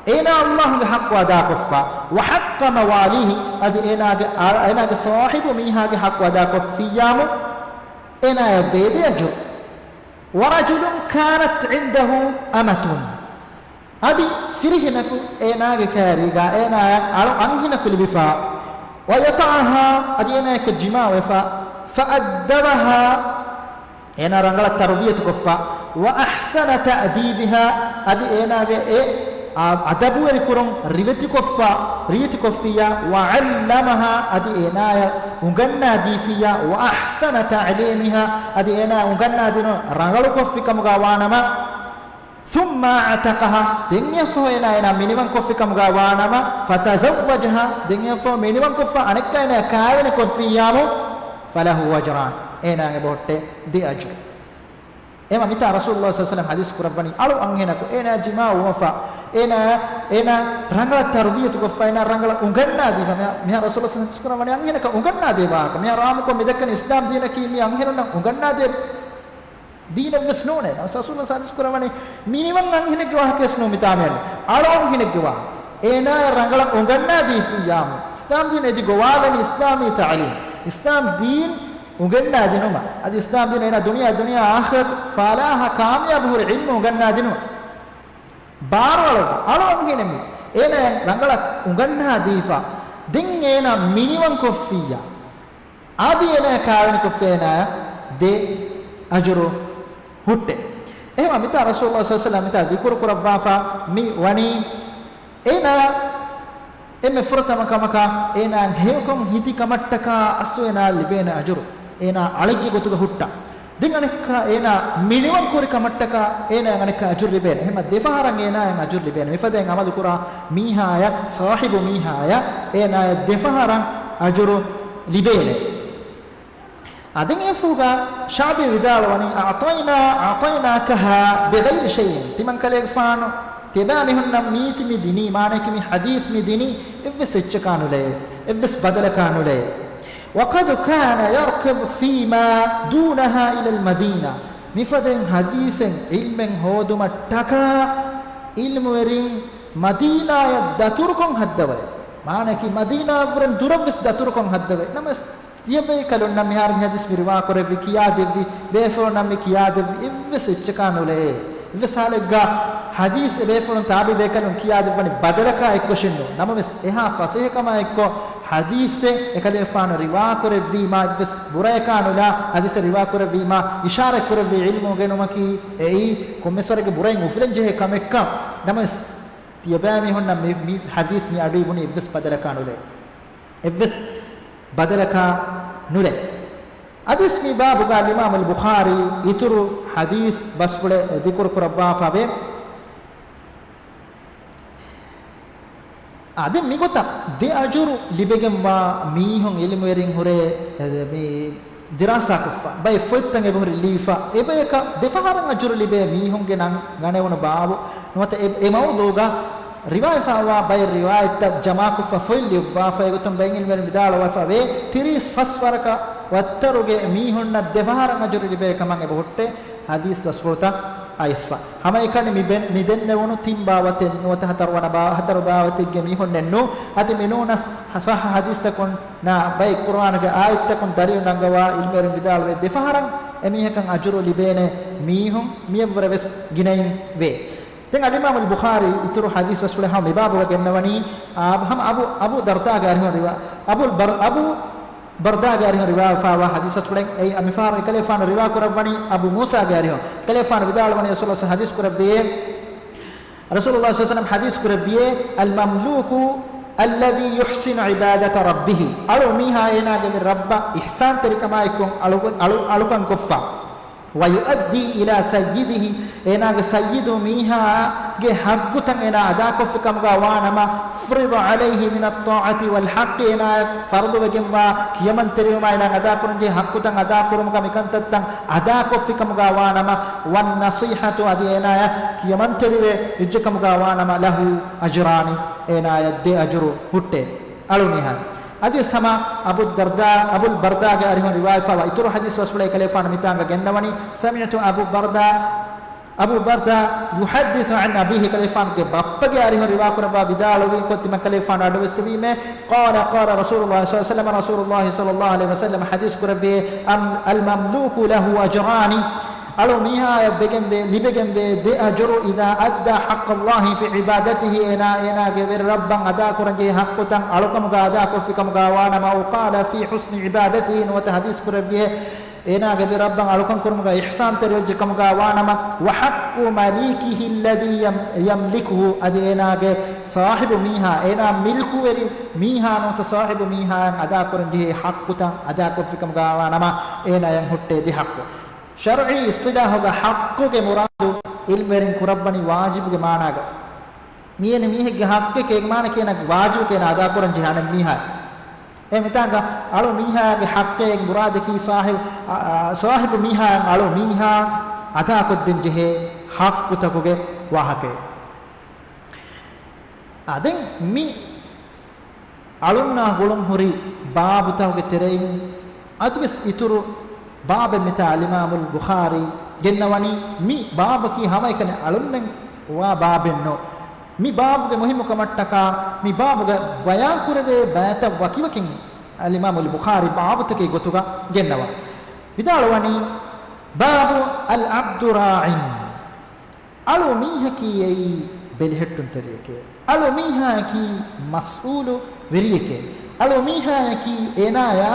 އޭނާ ﷲގެ ޙައްޤު އަދާކޮށްފަ، وحق مواليه، އަދި އޭނާގެ، އަ، އޭނާގެ ސާހިބު މީހާގެ ޙައްޤު އަދާކޮށްފިއްޔާމު، އޭނާޔަށް ވޭ ދެ އަޖުރު. ورجل كانت عنده أمة، އަދި ފިރިހެނަކު އޭނާގެ ކައިރީގަ އޭނާޔަށް އަޅު އަންހެނަކު ލިބިފަ، ويطعها، އަދި އޭނާއެއްކޮށް ޖިމާޢުވެފަ، فأدبها، އޭނާ ރަނގަޅަށް ތަރުބިޔަތުކޮށްފަ، وأحسن تأديبها، އަދި އޭނާގެ އެ، އާ، އަދަބުވެރިކުރުން ރިވެތިކޮށްފަ، ރިވެތިކޮށްފިއްޔާ، وعلمها، އަދި އޭނާޔަށް އުނގަންނާދީފިއްޔާ، وأحسن تعليمها، އަދި އޭނާ އުނގަންނާދިނުން ރަނގަޅުކޮށްފިކަމުގަ ވާނަމަ، ثم أعتقها، ދެން އެއަށްފަހު އޭނާ، އޭނާ މިނިވަންކޮށްފިކަމުގަ ވާނަމަ، فتزوجها، ދެން އެއަށްފަހު މިނިވަންކޮށްފަ އަނެއްކާ އޭނާ ކާވެނިކޮށްފިއްޔާމު، فله أجران، އޭނާ އެބަހުއްޓޭ ދެ އަޖުރު. އެމަ މިތާ ރަސޫލުﷲ ޞައްލަﷲ ޢަލައިހި ވަސައްލަމަ ޙަދީޘް ކުރައްވަނީ، އަޅު އަންހެނަކު އޭނާ ޖިމާޢުވުމަށްފަ، އޭނާ، އޭނާ ރަނގަޅަށް ތަރުބިޔަތުކޮށްފަ، އޭނާ ރަނގަޅަށް އުނގަންނާދީފަ. މިހާ، މިހާ ރަސޫލުﷲ ޞައްލަﷲ ޢަލައިހި ވަސައްލަމަ ޙަދީޘް ކުރައްވަނީ އަންހެނަކަށް އުނގަންނާދޭ ވާހަކަ. މިހާ ރާމުކޮށް މިދައްކަނީ އިސްލާމް ދީނަކީ މި އަންހެނުންނަށް އުނގަންނާދޭ ދީނެއްވެސް ނޫނޭ. ނަމަވެސް ރަސޫލުﷲ ޙަދީޘް ކުރައްވަނީ މިނިވަން އަންހެނެއްގެ ވާހަކަވެސް ނޫން މިތާމެއް. އަޅު އަންހެނެއްގެ ވާހަކަ. އޭނާޔަށް ރަނގަޅަށް އުނގަންނާދީފިއްޔާމު، އިސްލާމް ދީން އެދި ގޮވާލަނީ އިސްލާމީ ތަޢުލީމް. އިސްލާމް ދީން އުނގަންނާދިނުމަށް. އަދި އިސްލާމް ދީން އޭނާ ދުނިޔެ، ދުނިޔެ އާޚިރަތު ފާލާހާ ކާމިޔާބު ހުރި ޢިލްމު އުނގަންނާދިނުމަށް. ބާރުއަޅު، އަޅު އަންހެނެއް މީ. އޭނާޔަށް ރަނގަޅަށް އުނގަންނާދީފަ، ދެން އޭނާ މިނިވަންކޮށްފިއްޔާ. އަދި އޭނާ ކާވެނިކޮށްފަ އޭނާޔަށް ދެ އަޖުރު ހުއްޓޭ. އެހެންވީމަ މިތާ ރަސޫލުﷲ ޞައްލަﷲ ޢަލައިހި ވަސައްލަމަ މިތާ ޛިކުރު ކުރައްވާފަ މި ވަނީ އޭނާ އެންމެ ފުރަތަމަ ކަމަކަށް އޭނާ ހެޔޮކޮށް ހިތި ކަމަށްޓަކާ އަސްލު އޭނާ ލިބޭނެ އަޖުރު އޭނާ އަޅެއްގެ ގޮތުގަ ހުއްޓާ. ދެން އަނެއްކާ އޭނާ މިނިވަން ކުރި ކަމަށްޓަކާ އޭނާ އަނެއްކާ އަޖުރު ލިބޭނެ. އެހެންވީމަ ދެފަހަރަށް އޭނާއަށް އަޖުރު ލިބޭނެ. މިފަދައިން ޢަމަލު ކުރާ މީހާޔަށް، ޞާޙިބު މީހާޔަށް އޭނާޔަށް ދެފަހަރަށް އަޖުރު ލިބޭނެ. އަދި އެފުގަ ޝަޢުބީ ވިދާޅުވަނީ، أعطينا، أعطيناكها بغير شيء. ތިމަން ކަލޭގެފާނު ތިބާ މީހުންނަށް މީތި މި ދިނީ، މާނައަކީ މި ޙަދީޘް މި ދިނީ އެއްވެސް އެއްޗަކާ ނުލައޭ، އެއްވެސް ބަދަލަކާ ނުލައޭ. وقد كان يركب فيما دونها إلى المدينة. މިފަދައިން ޙަދީޘެއް ޢިލްމެއް ހޯދުމަށްޓަކާ ޢިލްމުވެރިން މަދީނާޔަށް ދަތުރުކޮށް ހައްދަވައޭ. މާނައަކީ މަދީނާއަށްވުރެން ދުރަށްވެސް ދަތުރުކޮށް ހައްދަވައޭ. ނަމަވެސް ތިޔަބޭކަލުންނަށް މިހާރު މި ޙަދީޘް މި ރިވާކުރެއްވި، ކިޔާދެއްވި، ބޭފުޅުންނަށް މި ކިޔާދެއްވި، އެއްވެސް އެއްޗަކާ ނުލައޭ. އެއްވެސް ޙާލެއްގަ ޙަދީޘް އެބޭފުޅުން ތާބިޢީ ބޭކަލުން ކިޔާދެއްވަނީ ބަދަލަކާ އެއްކޮށެއްނޫން. ނަމަވެސް އެހާ ފަސޭހަކަމާ އެއްކޮށް ޙަދީޘެއް އެކަލޭފާނު ރިވާކުރެއްވީމާ، އެއްވެސް ބުރަޔަކާ ނުލާ ޙަދީޘެއް ރިވާކުރެއްވީމާ، އިޝާރަތްކުރެއްވި ޢިލްމު އުނގެނުމަކީ އެއީ ކޮންމެސް ވަރެއްގެ ބުރައިން އުފުލެން ޖެހޭ ކަމެއްކަން. ނަމަވެސް، ތިޔަބައިމީހުންނަށް މި، މި ޙަދީޘް މި އަޑު އިވުނީ އެއްވެސް ބަދަލަކާ ނުލޭ. އެއްވެސް ބަދަލަކާ ނުލޭ. އަދިވެސް މި ބާބުގަ އަލްއިމާމުލް ބުޚާރީ އިތުރު ޙަދީޘް ބަސްފުޅެއް ޛިކުރު ކުރައްވާފަވޭ. އާ، ދެން މިގޮތަށް ދެ އަޖުރު ލިބެގެންވާ މީހުން ޢިލްމުވެރިން ހުރޭ، އެ، މި ދިރާސާކޮށްފަ، ބައެއް ފޮތްތައް އެބަހުރި ލިޔެފަ، އެބަޔަކަށް ދެފަހަރަށް އަޖުރު ލިބޭ މީހުންގެ ނަން ގަނެވުނު ބާބު، ނުވަތަ އެ، އެ މައުޟޫގަ ރިވާވެފަވާ ބައެއް ރިވާޔަތްތައް ޖަމާކޮށްފަ ފޮތް ލިޔުއްވާފަ، އެގޮތުން ބައެއް ޢިލްމުވެރިން ވިދާޅުވެފަވޭ، ތިރީސް ފަސް ވަރަކަށް ވައްތަރުގެ މީހުންނަށް ދެފަހަރަށް އަޖުރު ލިބޭ ކަމަށް އެބަހުއްޓޭ. ޙަދީޘް ބަސްފުޅުތައް އައިސްފަ. ހަމައެކަނި މި ބެން-، މި ދެންނެވުނު ތިން ބާވަތެއް ނުވަތަ ހަތަރުވަނަ ބާ-، ހަތަރު ބާވަތެއްގެ މީހުންނެއްނު. އަދި މިނޫނަސް ޞައްޙަ ޙަދީޘްތަކުންނާ ބައެއް ޤުރުއާނުގެ އާޔަތްތަކުން ދަލީލު ނަންގަވާ ޢިލްމުވެރިން ވިދާޅުވޭ، ދެފަހަރަށް އެމީހަކަށް އަޖުރު ލިބޭނެ މީހުން މިއަށްވުރެ ވެސް ގިނައިން ވޭ. ދެން އަލްއިމާމުލް ބުޚާރީ އިތުރު ޙަދީޘް ބަސްފުޅެއް ހަމަ މި ބާބުގަ ގެންނަވަނީ، އާ، ހަމަ އަބު، އަބޫ ދަރްދާގެ އަރިހުން ރިވާ-، އަބުލް ބަރް-، އަބޫ ބަރްދާގެ އަރިހުން ރިވާވެފަވާ ޙަދީޘް ބަސްފުޅެއް އެއީ، އަ، މިފަހަރު އެކަލޭފާނު ރިވާ ކުރައްވަނީ އަބޫ މޫސާގެ އަރިހުން. އެކަލޭފާނު ވިދާޅުވަނީ ރަސޫލުﷲ ޙަދީޘް ކުރެއްވިއޭ، ރަސޫލުﷲ ޞައްލަﷲ ޢަލައިހި ވަސައްލަމް ޙަދީޘް ކުރެއްވިއޭ، المملوك الذي يحسن عبادة ربه. އަޅު މީހާ އޭނާގެ ވެރި ރައްބަށް އިޙްސާންތެރިކަމާއެކު އަޅު-، އަޅު-، އަޅުކަން ކޮށްފަ. ويؤدي إلى سيده، އޭނާގެ ސައްޔިދު މީހާގެ ޙައްޤުތައް އޭނާ އަދާކޮށްފި ކަމުގަ ވާނަމަ، أفرض عليه من الطاعة والحق، އޭނާއަށް ފަރުޟުވެގެންވާ ކިޔަމަންތެރިވުމާ އޭނާ އަދާކުރަންޖެހޭ ޙައްޤުތައް އަދާކުރުމުގަ މިކަންތައްތައް އަދާކޮށްފި ކަމުގަ ވާނަމަ، والنصيحة، އަދި އޭނާއަށް ކިޔަމަންތެރިވެ ވެއްޖެ ކަމުގަ ވާނަމަ، له أجران، އޭނާއަށް ދެ އަޖުރު ހުއްޓޭ. އަޅު މީހާ. އަދިވެސް ހަމަ އަބު ދަރްދާ، އަބުލް ބަރްދާގެ އަރިހުން ރިވާވެފަވާ އިތުރު ޙަދީޘް ބަސްފުޅެއް އެކަލޭފާނު މިތާނގަ ގެންނަވަނީ، سمعت أبو بردة، އަބޫ ބަރްދާ، يحدث عن أبيه، ކަލޭފާނުގެ ބައްޕަގެ އަރިހުން ރިވާ ކުރައްވާ ވިދާޅުވި ކޮށް ތިމަން ކަލޭފާނު އަޑުއެއްސެވީމޭ، قال قال رسول الله صلى الله عليه وسلم، ރަސޫލުﷲ ޞައްލަﷲ ޢަލައިހި ވަސައްލަމަ ޙަދީޘް ކުރެއްވިއޭ، الم-، المملوك له أجران، އަޅު މީހާއަށް ވެގެންވޭ، ލިބެގެންވޭ ދެ އަޖުރު، إذا أدى حق الله في عبادته، އޭނާ، އޭނާގެ ވެރި ރައްބަށް އަދާކުރަންޖެހޭ ޙައްޤުތައް އަޅުކަމުގަ އަދާކޮށްފި ކަމުގަ ވާނަމަ، أو قال في حسن عبادته، ނުވަތަ ޙަދީޘް ކުރެއްވިއޭ، އޭނާގެ ވެރި ރައްބަށް އަޅުކަން ކުރުމުގަ އިޙްސާންތެރިވެއްޖެ ކަމުގަ ވާނަމަ، وحق مليكه الذي يم-، يملكه، އަދި އޭނާގެ ޞާޙިބު މީހާ، އޭނާ މިލްކުވެރި މީހާ ނުވަތަ ޞާޙިބު މީހާއަށް އަދާކުރަންޖެހޭ ޙައްޤުތައް އަދާކޮށްފި ކަމުގަ ވާނަމަ، އޭނާއަށް ހުއްޓޭ ދެ ޙައްޤު. ޝަރްޢީ އިޞްޠިލާޙުގަ ޙައްޤުގެ މުރާދު ޢިލްމުވެރިން ކުރައްވަނީ ވާޖިބުގެ މާނާގަ. މިއެނެ މީހެއްގެ ޙައްޤެކޭ މާނަ ކޭނަ ވާޖިބު ކޭނަ އަދާކުރަން ޖެހޭ އަނެއް މީހާ. އެ މިތާނގަ އަޅު މީހާގެ ޙައްޤޭ މުރާދަކީ ޞާޙިބު، އާ، އާ، ޞާޙިބު މީހާ އަޅު މީހާ އަދާކޮށްދޭން ޖެހޭ ޙައްޤުތަކުގެ ވާހަކައެއް. އާ، ދެން މި އަޅުންނާ ގުޅުން ހުރި ބާބުތަކުގެ ތެރެއިން އަދިވެސް އިތުރު ބާބެއް މިތާ އަލްއިމާމުލް ބުޚާރީ ގެންނަވަނީ. މި ބާބަކީ ހަމައެކަނި އަޅުންނެއް ވާ ބާބެއްނު. މި ބާބުގެ މުހިއްމު ކަމަށްޓަކާ މި ބާބުގަ ބަޔާން ކުރެވޭ ބައިތައް ވަކިވަކިން އަލްއިމާމުލް ބުޚާރީ ބާބުތަކެއް ގޮތުގަ ގެންނަވާ. ވިދާޅުވަނީ، باب العبد راع. އަޅު މީހަކީ އެއީ ބެލެހެއްޓުންތެރިއެކޭ. އަޅު މީހާއަކީ މަސްއޫލު ވެރިއެކޭ. އަޅު މީހާއަކީ އޭނާޔާ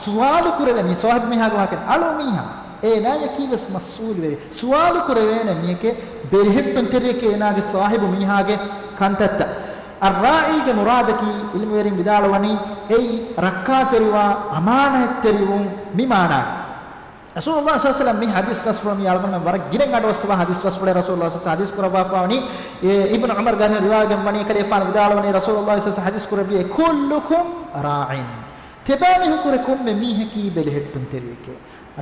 ސުވާލު ކުރެވޭ މީ ސޯހިބް މީހާގެ ވާހަކަ. އަޅު މީހާ، އޭނާޔަކީ ވެސް މަސްއޫލު ވެރި. ސުވާލު ކުރެވޭނެ މީހެކޭ، ބެލެހެއްޓުންތެރިއެކޭ އޭނާގެ ސޯހިބު މީހާގެ ކަންތައްތައް. އައްރާޢީގެ މުރާދަކީ ޢިލްމުވެރިން ވިދާޅުވަނީ އެއީ ރައްކާތެރިވާ، އަމާނާތްތެރިވުން މި މާނާ. ރަސޫލުﷲ ޞައްލަﷲ ޢަލައިހި ވަސައްލަމަ މި ޙަދީޘް ބަސްފުޅު މި އަޅުގަނޑުމެން ވަރަށް ގިނަ އަޑުއައްސަވާ ޙަދީޘް ބަސްފުޅެއް ރަސޫލުﷲ ޞައްލަﷲ ޢަލައިހި ވަސައްލަމަ ޙަދީޘް ކުރައްވާފަވަނީ، އިބްނު ޢުމަރުގެ ރިވާޔަތް ވަނީ ކަލޭފާނު ވިދާޅުވަނީ ރަސޫލުﷲ ޞައްލަﷲ ޢަލައިހި ވަސައްލަމަ ޙަދީޘް ކުރެއްވިއޭ، كلكم راع. ތިބާމީހުން ކުރެ ކޮންމެ މީހަކީ ބެލެހެއްޓުންތެރިއެކޭ،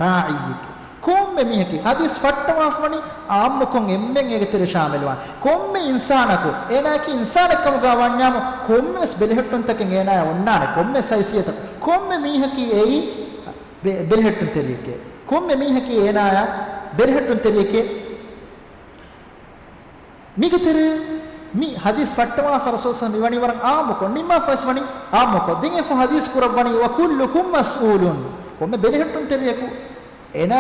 ރާޢީއެކޭ. ކޮންމެ މީހަކީ ޙަދީޘް ފައްޓަވާފަވަނީ ޢާއްމުކޮށް އެންމެން އޭގެ ތެރެ ޝާމިލުވާނެ. ކޮންމެ އިންސާނަކު އޭނާއަކީ އިންސާނެއް ކަމުގަ ވަންޏާމު ކޮންމެވެސް ބެލެހެއްޓުންތަކެއް އޭނާޔަށް އޮންނާނެ. ކޮންމެ ހައިސިއްޔަތަކު ކޮންމެ މީހަކީ އެއީ ބެ-، ބެލެހެއްޓުންތެރިއެކޭ. ކޮންމެ މީހަކީ އޭނާޔާ ބެލެހެއްޓުންތެރިއެކޭ. މީގެ ތެރޭ މި ޙަދީޘް ފައްޓަވާފަ ރަސޫލު ޞައްލަﷲ ޢަލައިހި ވަސައްލަމަ މިވަނީ ވަރަށް ޢާއްމުކޮށް، ނިންމާފަވެސް ވަނީ ޢާއްމުކޮށް. ދެން އެފަ ޙަދީޘް ކުރައްވަނީ، وكلكم مسؤول. ކޮންމެ ބެލެހެއްޓުންތެރިޔަކު އޭނާ،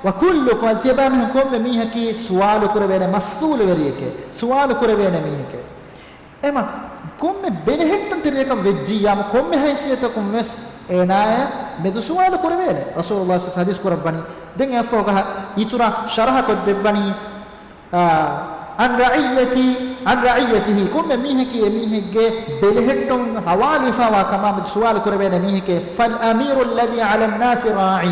وكلكم، ތިޔަބައިމީހުން ކޮންމެ މީހަކީ ސުވާލު ކުރެވޭނެ މަސްއޫލުވެރިއެކޭ، ސުވާލު ކުރެވޭނެ މީހެކޭ. އެމަ ކޮންމެ ބެލެހެއްޓުންތެރިޔަކަށް ވެއްޖިއްޔާމު، ކޮންމެ ހައިސިއްޔަތަކުން ވެސް އޭނާއަށް މެދު ސުވާލު ކުރެވޭނެ. ރަސޫލުﷲ ޞައް ޙަދީޘް ކުރައްވަނީ. ދެން އެއަށްފަހުގަ އިތުރަށް ޝަރަޙަކޮށްދެއްވަނީ، އާ، عن رعيته، عن رعيته، ކޮންމެ މީހަކީ އެމީހެއްގެ ބެލެހެއްޓުން ޙަވާލުވެފައިވާ ކަމާމެދު ސުވާލު ކުރެވޭނެ މީހެކޭ. فالأمير الذي على الناس راع.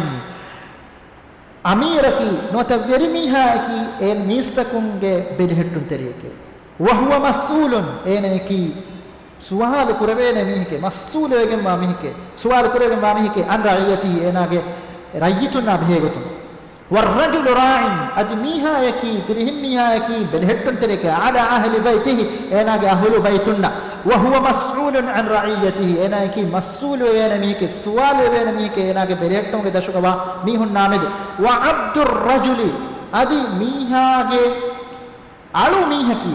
އަމީރަކީ ނުވަތަ ވެރިމީހާއަކީ އެ މީސްތަކުންގެ ބެލެހެއްޓުންތެރިޔެކޭ. وهو مسؤول، އޭނައަކީ ސުވާލު ކުރެވޭނެ މީހެކޭ، މަސްއޫލުވެގެންވާ މީހެކޭ، ސުވާލު ކުރެވެންވާ މީހެކޭ، عن رعيته، އޭނާގެ ރައްޔިތުންނާ ބެހޭގޮތުން. والرجل راع، އަދި މީހާއަކީ، ފިރިހެން މީހާއަކީ ބެލެހެއްޓުންތެރިޔެކޭ، على أهل بيته، އޭނާގެ އަހުލު ބައިތުންނަށް. وهو مسؤول عن رعيته، އޭނާއަކީ މަސްއޫލުވެވޭނެ މީހެކޭ، ސުވާލުވެވޭނެ މީހެކޭ، އޭނާގެ ބެލެހެއްޓުމުގެ ދަށުގަވާ މީހުންނާމެދު. وعبد الرجل، އަދި މީހާގެ އަޅު މީހަކީ،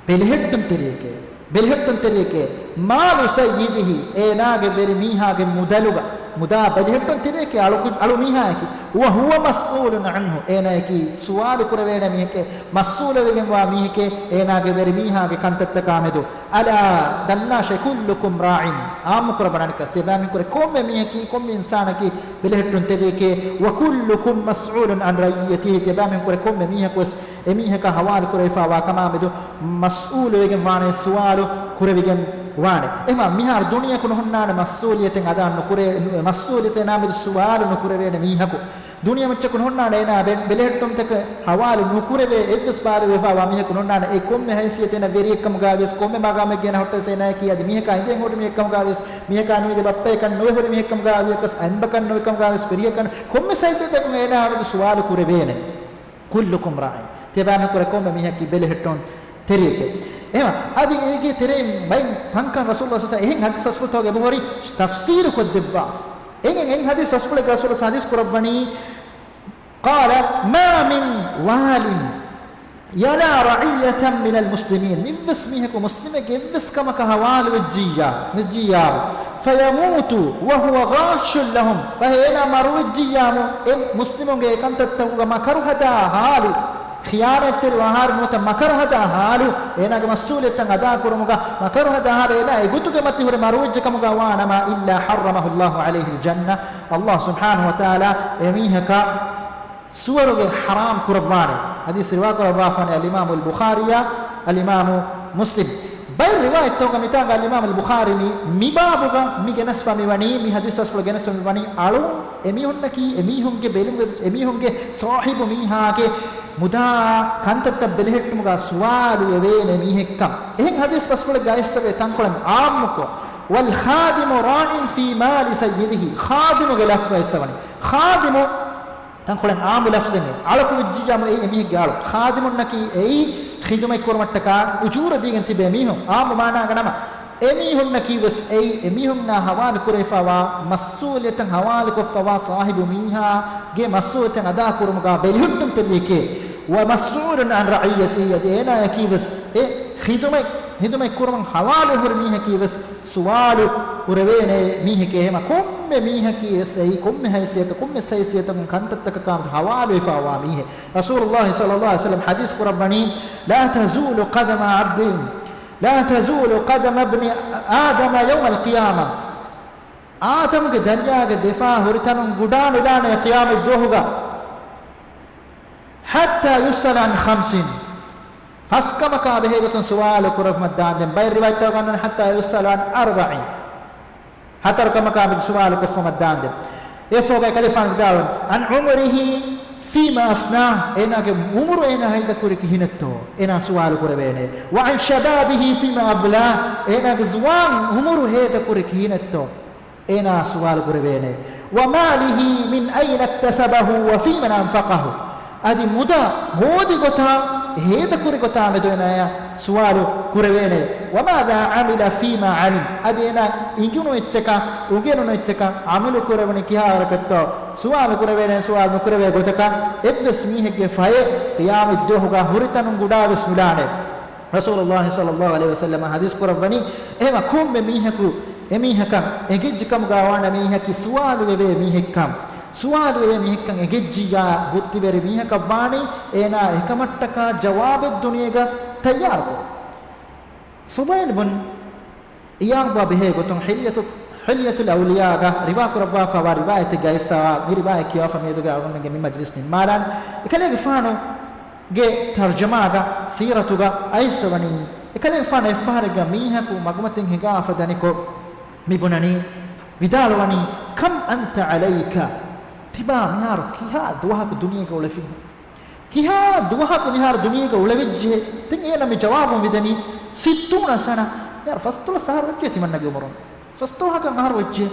ބެލެހެއްޓުންތެރިޔެކޭ، ބެލެހެއްޓުންތެރިޔެކޭ، مال سيده، އޭނާގެ ވެރި މީހާގެ މުދަލުގަ، މުދާ ބެލެހެއްޓުންތެރިޔެކޭ އަޅު، އަޅު މީހާއަކީ، وهو مسؤول عنه، އޭނާއަކީ ސުވާލު ކުރެވޭނެ މީހެކޭ، މަސްއޫލުވެގެންވާ މީހެކޭ، އޭނާގެ ވެރި މީހާގެ ކަންތައްތަކާމެދު. ألا، ދަންނާށޭ، كلكم راع، އާއްމުކުރައްވާނެ ކަސް، ތިޔަބައިމީހުންކުރެ ކޮންމެ މީހަކީ، ކޮންމެ އިންސާނަކީ ބެލެހެއްޓުންތެރިޔެކޭ، وكلكم مسؤول عن رعيته، ތިޔަބައިމީހުންކުރެ ކޮންމެ މީހަކުވެސް އެމީހަކާ ހަވާލުކުރެވިފައިވާ ކަމާމެދު މަސްއޫލުވެގެން ވާނެ، ސުވާލު ކުރެވިގެން ވާނެ. އެހެންވީމަ މިހާރު ދުނިޔެއަކު ނުހުންނާނެ މަސްއޫލިއްޔަތެއް އަދާ ނުކުރޭ، މަސްއޫލިއްޔަތެއް ނާމެދު ސުވާލު ނުކުރެވޭނެ މީހަކު. ދުނިޔެމައްޗަކު ނުހުންނާނެ އޭނާ ބެ-، ބެލެހެއްޓުންތަކެއް ހަވާލު ނުކުރެވޭ އެއްވެސް ބާރެއް ވެފައިވާ މީހަކު ނުހުންނާނެ. އެ ކޮންމެ ހައިސިއްޔަތެއް އޭނާ ވެރިއެއްކަމުގައިވިޔަސް، ކޮންމެ މަގާމެއްގަ އޭނާ ހުއްޓަސް އޭނާއަކީ އަދި މީހަކާ އިނދެން ހުރި މީހެއްކަމުގައިވިޔަސް، މީހަކާ ނުއިނދެ ބައްޕައެއްކަން ނުވެ ހުރި މީހެއްކަމުގައިވިޔަސް، އަނބަކަން ނުވިކަމުގައިވިޔަސް، ފިރިހެންކަން ކޮންމެ ހައިސިއްޔަތަކުން އޭނާ އަމެދު ސުވާލު ކުރެވޭނެ. كلكم راع. ތިޔަބައިމީހުންކުރެ ކޮންމެ މީހަކީ ބެލެހެއްޓުން ތެރިޔެކޭ. އެހެންވީމަ އަދި އޭގެ ތެރެއިން ބައެއް ތަންކަން ރަސޫލުﷲ ޞައްލަﷲ ޢަލައިހި ވަސައްލަމަ އެހެން ޙަދީޘް ރަސޫލު ތައް އެބަހުރި ތަފްސީރު ކޮށްދެއްވާ. އެހެން އެހެން ޙަދީޘް ރަސޫލު ޙަދީޘް ކުރައްވަނީ، قال ما من وال يلى رعية من المسلمين، މިއެއްވެސް މީހަކު މުސްލިމެއްގެ އެއްވެސް ކަމަކަށް ހަވާލު ވެއްޖިއްޔާ، ވެއްޖިއްޔާ، فيموت وهو غاش لهم، ފަހެ އޭނާ މަރުވެއްޖިއްޔާމު، އެ މުސްލިމުންގެ އެ ކަންތައްތަކުގަ މަކަރު ހަދާ ހާލު، ޚިޔާނާތްތެރިވާ ހާލު ނުވަތަ މަކަރު ހަދާ ހާލު، އޭނާގެ މަސްއޫލިއްޔަތު އަދާ ކުރުމުގަ މަކަރު ހަދާ ހާލު އޭނާ އެގޮތުގެ މަތި ހުރެ މަރުވެއްޖެ ކަމުގަ ވާނަމަ، إلا حرمه الله عليه الجنة، ﷲ ސުބްޙާނަހޫ ވަތަޢާލާ އެމީހަކަށް ސުވަރުގެ ޙަރާމް ކުރައްވާނެ. ޙަދީޘް ރިވާ ކުރައްވާފާނެ އަލްއިމާމު އަލްބުޚާރީއާ، އަލްއިމާމު މުސްލިމް. ބައެއް ރިވާޔަތްތަކުގަ މިތާގަ އަލްއިމާމު އަލްބުޚާރީ މި، މި ބާބުގަ މި ގެނެސްފަ މިވަނީ، މި ޙަދީޘް ރަސޫލު ގެނެސްފަ މިވަނީ އަޅު އެމީހުންނަކީ އެމީހުންގެ ބެލުމުގެ، އެމީހުންގެ ސާހިބު މީހާގެ މުދާ ކަންތައްތައް ބެލެހެއްޓުމުގަ ސުވާލު ވެވޭނެ މީހެއްކަން. އެހެން ޙަދީޘް ރަސޫލު ގައިސްވޭ ތަންކޮޅެއް ޢާއްމުކޮށް، والخادم راع في مال سيده، ޚާދިމުގެ ލަފްޒު އައިސްވަނީ. ޚާދިމު ތަންކޮޅެއް ޢާއްމު ލަފްޒެއް، އަޅަކު ވެއްޖިއްޔާމު އެއީ އެމީހެއްގެ އަޅު. ޚާދިމުންނަކީ އެއީ ޚިދުމަތް ކުރުމަށްޓަކާ އުޖޫރަ ދީގެން ތިބޭ މީހުން. ޢާއްމު މާނާގަ ނަމަ، އެމީހުންނަކީ ވެސް އެއީ އެމީހުންނާ ޙަވާލު ކުރެވިފައިވާ މަސްއޫލިއްޔަތަށް ޙަވާލުކޮށްފައިވާ ސާހިބު މީހާގެ މަސްއޫލިއްޔަތަށް އަދާކުރުމުގަ ބެލެހެއްޓުންތެރިޔެކޭ. ومسؤول عن رعيته، އަދި އޭނާއަކީ ވެސް އެ ޚިދުމަތް، ޚިދުމަތް ކުރުމަށް ޙަވާލު ހުރި މީހަކީ ވެސް ސުވާލު ކުރެވޭނެ މީހެކޭ. އެހެންވީމަ ކޮންމެ މީހަކީ ވެސް އެއީ ކޮންމެ ހައިސިއްޔަތަކުން، ކޮންމެ ހައިސިއްޔަތަކުން ކަންތައްތަކަކާ މެދު ޙަވާލުވެފައިވާ މީހެއް. ރަސޫލުﷲ ޞައްލަﷲ ޢަލައިހި ވަސައްލަމަ ޙަދީޘް ކުރައްވަނީ، لا تزول قدم عبد، لا تزول قدم ابن آدم يوم القيامة، އާދަމުގެ ދަރިޔާގެ ދެފާ ހުރިތަނުން ގުޑާނުލާނެ ޤިޔާމަތް ދުވަހުގަ. حتى يسأل عن خمس، ފަސް ކަމަކާ ބެހޭގޮތުން ސުވާލު ކުރެވުމަށް ދާންދެން. ބައެއް ރިވާޔަތްތަކުގަ އަންނަން، حتى يسأل عن أربع، ހަތަރު ކަމަކާ މެދު ސުވާލު ކޮށްފަމަށް ދާންދެން. އެއަށްފަހުގައި ކަލޭގެފާނު ވިދާޅުވި، عن عمره فيما أفناه، އޭނާގެ އުމުރު އޭނާ ހޭދަކުރި ކިހިނެއްތޯ އޭނާ ސުވާލު ކުރެވޭނެ. وعن شبابه فيما أبلاه، އޭނާގެ ޒުވާން އުމުރު ހޭދަކުރި ކިހިނެއްތޯ އޭނާ ސުވާލު ކުރެވޭނެ. وماله من أين اكتسبه وفيمن أنفقه، އަދި މުދާ ހޯދި ގޮތާ، ހޭދަކުރި ގޮތާ މެދު އޭނާޔާ ސުވާލު ކުރެވޭނެ. وماذا عمل فيما علم، އަދި އޭނާ އިނގުނު އެއްޗަކަށް، އުނގެނުނު އެއްޗަކަށް ޢަމަލު ކުރެވުނީ ކިހާވަރަކަށްތޯ ސުވާލު ކުރެވޭނެ. ސުވާލު ނުކުރެވޭ ގޮތަކަށް އެއްވެސް މީހެއްގެ ފަޔެއް ޤިޔާމަތްދުވަހުގަ ހުރިތަނުން ގުޑާވެސް ނުލާނެ. ރަސޫލުﷲ ޞައްލަﷲ ޢަލައިހި ވަސައްލަމަ ޙަދީޘް ކުރައްވަނީ، އެހެންވީމަ ކޮންމެ މީހަކު އެމީހަކަށް އެނގެއްޖެ ކަމުގަ ވާނަމަ، މީހަކީ ސުވާލު ވެވޭ މީހެއްކަން، ސުވާލު ވެވޭ މީހެއްކަން އެނގެއްޖިއްޔާ ބުއްދިވެރި މީހަކަށް ވާނީ، އޭނާ އެކަމަށްޓަކާ ޖަވާބެއް ދުނިޔޭގަ ތައްޔާރުކުރުން. ފުޟައިލް ބުން އިޔާޟާ ބެހޭ ގޮތުން ޙިލްޔަތު، ޙިލްޔަތުލް އައުލިޔާގަ ރިވާ ކުރައްވާފަވާ ރިވާޔަތެއްގަ އައިސްފަވާ މި ރިވާޔަތް ކިޔަވާފަ މިއަދުގެ އަޅުގަނޑުމެންގެ މި މަޖްލިސް ނިންމާލާން. އެކަލޭގެފާނުގެ ތަރްޖަމާގަ ސީރަތުގަ އައިސްފަވަނީ، އެކަލޭގެފާނު އެއްފަހަރެއްގަ މީހަކު މަގުމަތިން ހިނގާފަ ދަނިކޮށް މި ބުނަނީ، ވިދާޅުވަނީ، ކަމް އަންތަ ޢަލައިކަ؟ ތިބާ މިހާރު ކިހާ ދުވަހަކު ދުނިޔޭގަ އުޅެފިން؟ ކިހާ ދުވަހަކު މިހާރު ދުނިޔޭގަ އުޅެވިއްޖެ؟ ދެން އޭނަ މި ޖަވާބުން ވިދަނީ، ސިއްތޫނަ ސަނަ. މިހާރު ފަސްދޮޅަސް އަހަރު ވެއްޖެ ތިމަންނަގެ އުމުރުން. ފަސްދޮޅަހަކަށް އަހަރު ވެއްޖެ.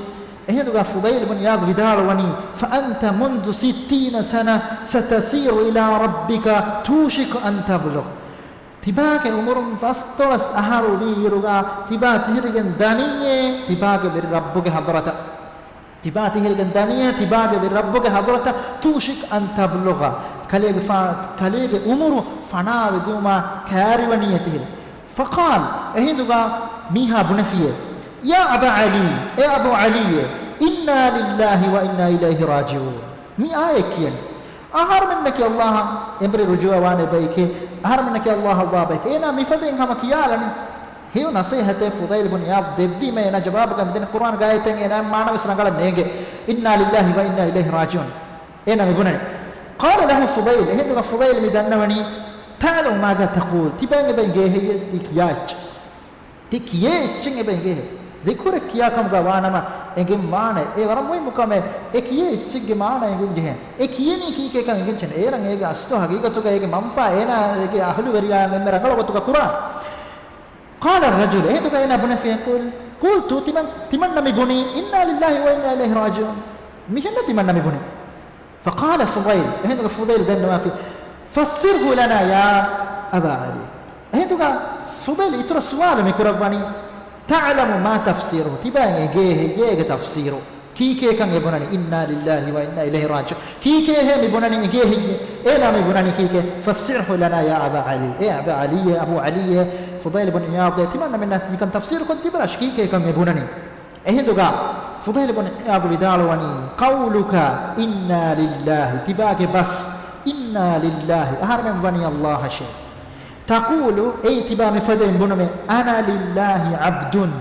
އެހިނދުގަ ފުޟައިލް ބުން އިޔާޟް ވިދާޅުވަނީ، ފައަންތަ މުންޛު ސިއްތީނަ ސަނަ ސަތަސީރު އިލާ ރައްބިކަ ތޫޝިކު އަން ތަބްލުޣް. ތިބާގެ އުމުރުން ފަސްދޮޅަސް އަހަރު ވީއިރުގަ ތިބާ ތިހިރިގެން ދަނީއޭ ތިބާގެ ވެރި ރައްބުގެ ޙަޟްރަތަށް. ތިބާ ތިހިރިގެން ދަނީއޭ ތިބާގެ ވެރި ރައްބުގެ ޙަޟްރަތަށް، ތޫޝިކް އަން ތަބްލުޣަ. ކަލޭގެފާ، ކަލޭގެ އުމުރު ފަނާވެދިޔުމާ ކައިރިވަނީ އެތިހިރި. ފަޤާލް، އެހިނދުގަ މީހާ ބުނެފިޔޭ، ޔާ އަބާ ޢަލީ، އޭ އަބޫ ޢަލީއޭ، އިންނާ ލިއްލާހި ވަ އިންނާ އިލައިހި ރާޖިޢޫން. މި އާޔަތް ކިޔަނީ. އަހަރުމެންނަކީ ﷲ އަށް އެނބުރި ރުޖޫޢަވާނެ ބައެކޭ، އަހަރުމެންނަކީ ﷲ އަށްވާ ބައެކޭ. އޭނާ މިފަދައިން ހަމަ ކިޔާލަނީ. ހެޔޮ ނަޞޭޙަތެއް ފުޟައިލް ބުން އިޔާޟް ދެއްވީމަ އޭނާ ޖަވާބުގަ މިދެން ޤުރްއާންގެ އާޔަތެއް އޭނާ މާނަވެސް ރަނގަޅަށް ނޭނގެ. އިންނާ ލިއްލާހި ވަ އިންނާ އިލައިހި ރާޖިޢޫން. އޭނާ މި ބުނަނީ. ޤާލަ ލަހު ފުޟައިލް، އެހިނދުގަ ފުޟައިލް މި ދަންނަވަނީ، ތަޢުލަމު މާޛާ ތަޤޫލް، ތިބައިން އެބަ އެނގޭ ހެއްޔޭ ތި ކިޔާ އެއްޗެއް. ތި ކިޔޭ އެއްޗެއް އެބަ އެނގޭހޭ. ޛިކުރެއް ކިޔާ ކަމުގަ ވާނަމަ އެނގެން މާނަ، އެ ވަރަށް މުހިއްމު ކަމެއް. އެ ކިޔޭ އެއްޗެއްގެ މާނަ އެނގެން ޖެހޭނެ. އެ ކިޔެނީ ކީކޭކަން އެނގެން ޖެހޭނެ. އޭރަށް އޭގެ އަސްލު ހަގީގަތުގަ އޭގެ މަންފާ އޭނާ އޭގެ އަހުލުވެރިޔާއަށް އެންމެ ރަނގަޅު ގޮތުގަ ކުރާނެ. ޤާލަ ރަޖުލު، އެހިނދުގަ އޭނާ ބުނެފި، ޤުލް، ޤުލްތު، ތިމަން، ތިމަންނަ މި ބުނީ، އިންނާ ލިއްލާހި ވަ އިންނާ އިލައިހި ރާޖިޢޫން. މިހެންނަ ތިމަންނަ މި ބުނީ. ފަޤާލަ ފުޟައިލް، އެހިނދުގަ ފުޟައިލް ދެންނަވާފި، ފައްސިރްހު ލަނާ ޔާ އަބާ ޢަލީ. އެހިނދުގަ ފުޟައިލް އިތުރަށް ސުވާލު މި ކުރައްވަނީ، ތަޢުލަމު މާ ތަފްސީރުހު، ތިބާއަށް އެނގޭ ހެއްޔޭ އޭގެ ތަފްސީރު؟ ކީކޭކަން އެ ބުނަނީ، އިންނާ ލިއްލާހި ވަ އިންނާ އިލައިހި ރާޖިޢޫން. ކީކޭހޭ މި ބުނަނީ އެނގޭ ހެއްޔޭ؟ އޭނާ މި ބުނަނީ ކީކޭ؟ ފައްސިރްހު ލަނާ ޔާ އަބާ ޢަލީ. އޭ އަބާ ޢަލީއޭ، އަބޫ ޢަލީއޭ، ފުޟައިލް ބުން އިޔާޟޭ، ތިމަންނަ މިންނަށް ނިކަން ތަފްސީރު ކޮށްދީބަލަށް ކީކޭކަން އެ ބުނަނީ. އެހިނދުގަ ފުޟައިލް ބުން އިޔާޟު ވިދާޅުވަނީ، ޤައުލުކަ އިންނާ ލިއްލާހި، ތިބާގެ ބަސް އިންނާ ލިއްލާހި، އަހަރެމެން ވަނީ ﷲ އަށޭ. ތަޤޫލު، އެއީ ތިބާ މިފަދައިން ބުނުމޭ، އަނަ ލިއްލާހި ޢަބްދުން،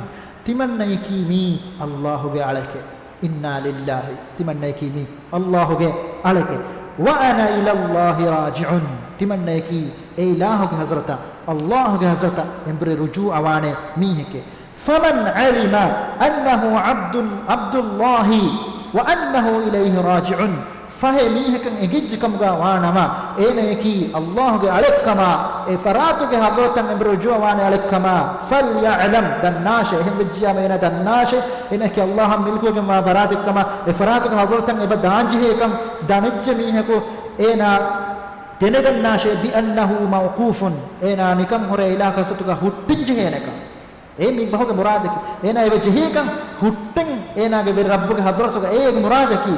ތިމަންނަޔަކީ މީ ﷲ ގެ އަޅެކޭ. އިންނާ ލިއްލާހި، ތިމަންނަޔަކީ މީ ﷲ ގެ އަޅެކޭ. ވައަނަ އިލައްލާހި ރާޖިޢުން، ތިމަންނަޔަކީ އެ އިލާހުގެ ޙަޟްރަތަށް، ﷲ ގެ ޙަޟްރަތަށް އެނބުރި ރުޖޫޢަވާނެ މީހެކޭ. ފަމަން ޢަލިމަ އަންނަހު ޢަބްދު، ޢަބްދުﷲ ވައަންނަހު އިލައިހި ރާޖިޢުން، ފަހެ މީހަކަށް އެނގިއްޖެ ކަމުގަ ވާނަމަ، އޭނަޔަކީ ﷲ ގެ އަޅެއްކަމާ، އެ ފަރާތުގެ ޙަޟްރަތަށް އެނބުރި ރުޖޫޢަވާނެ އަޅެއްކަމާ، ފަލްޔަޢްލަމް، ދަންނާށޭ، އެހެން ވެއްޖިޔާމަ އޭނާ ދަންނާށޭ، އޭނަޔަކީ ﷲ އަށް މިލްކުވެގެންވާ ފަރާތެއްކަމާ، އެ ފަރާތުގެ ޙަޟްރަތަށް އެބަ ދާންޖެހޭކަން ދަނެއްޖެ މީހަކު އޭނާ ދެނެގަންނާށޭ، ބިއަންނަހު މައުޤޫފުން، އޭނާ ނިކަން ހުރެ އިލާހުގެ ޙަޟްރަތުގަ ހުއްޓެން ޖެހޭނެކަން. އެ މި ބަހުގެ މުރާދަކީ، އޭނާ އެބަ ޖެހޭކަން ހުއްޓެން އޭނާގެ ވެރި ރައްބުގެ ޙަޟްރަތުގަ އޭގެ މުރާދަކީ،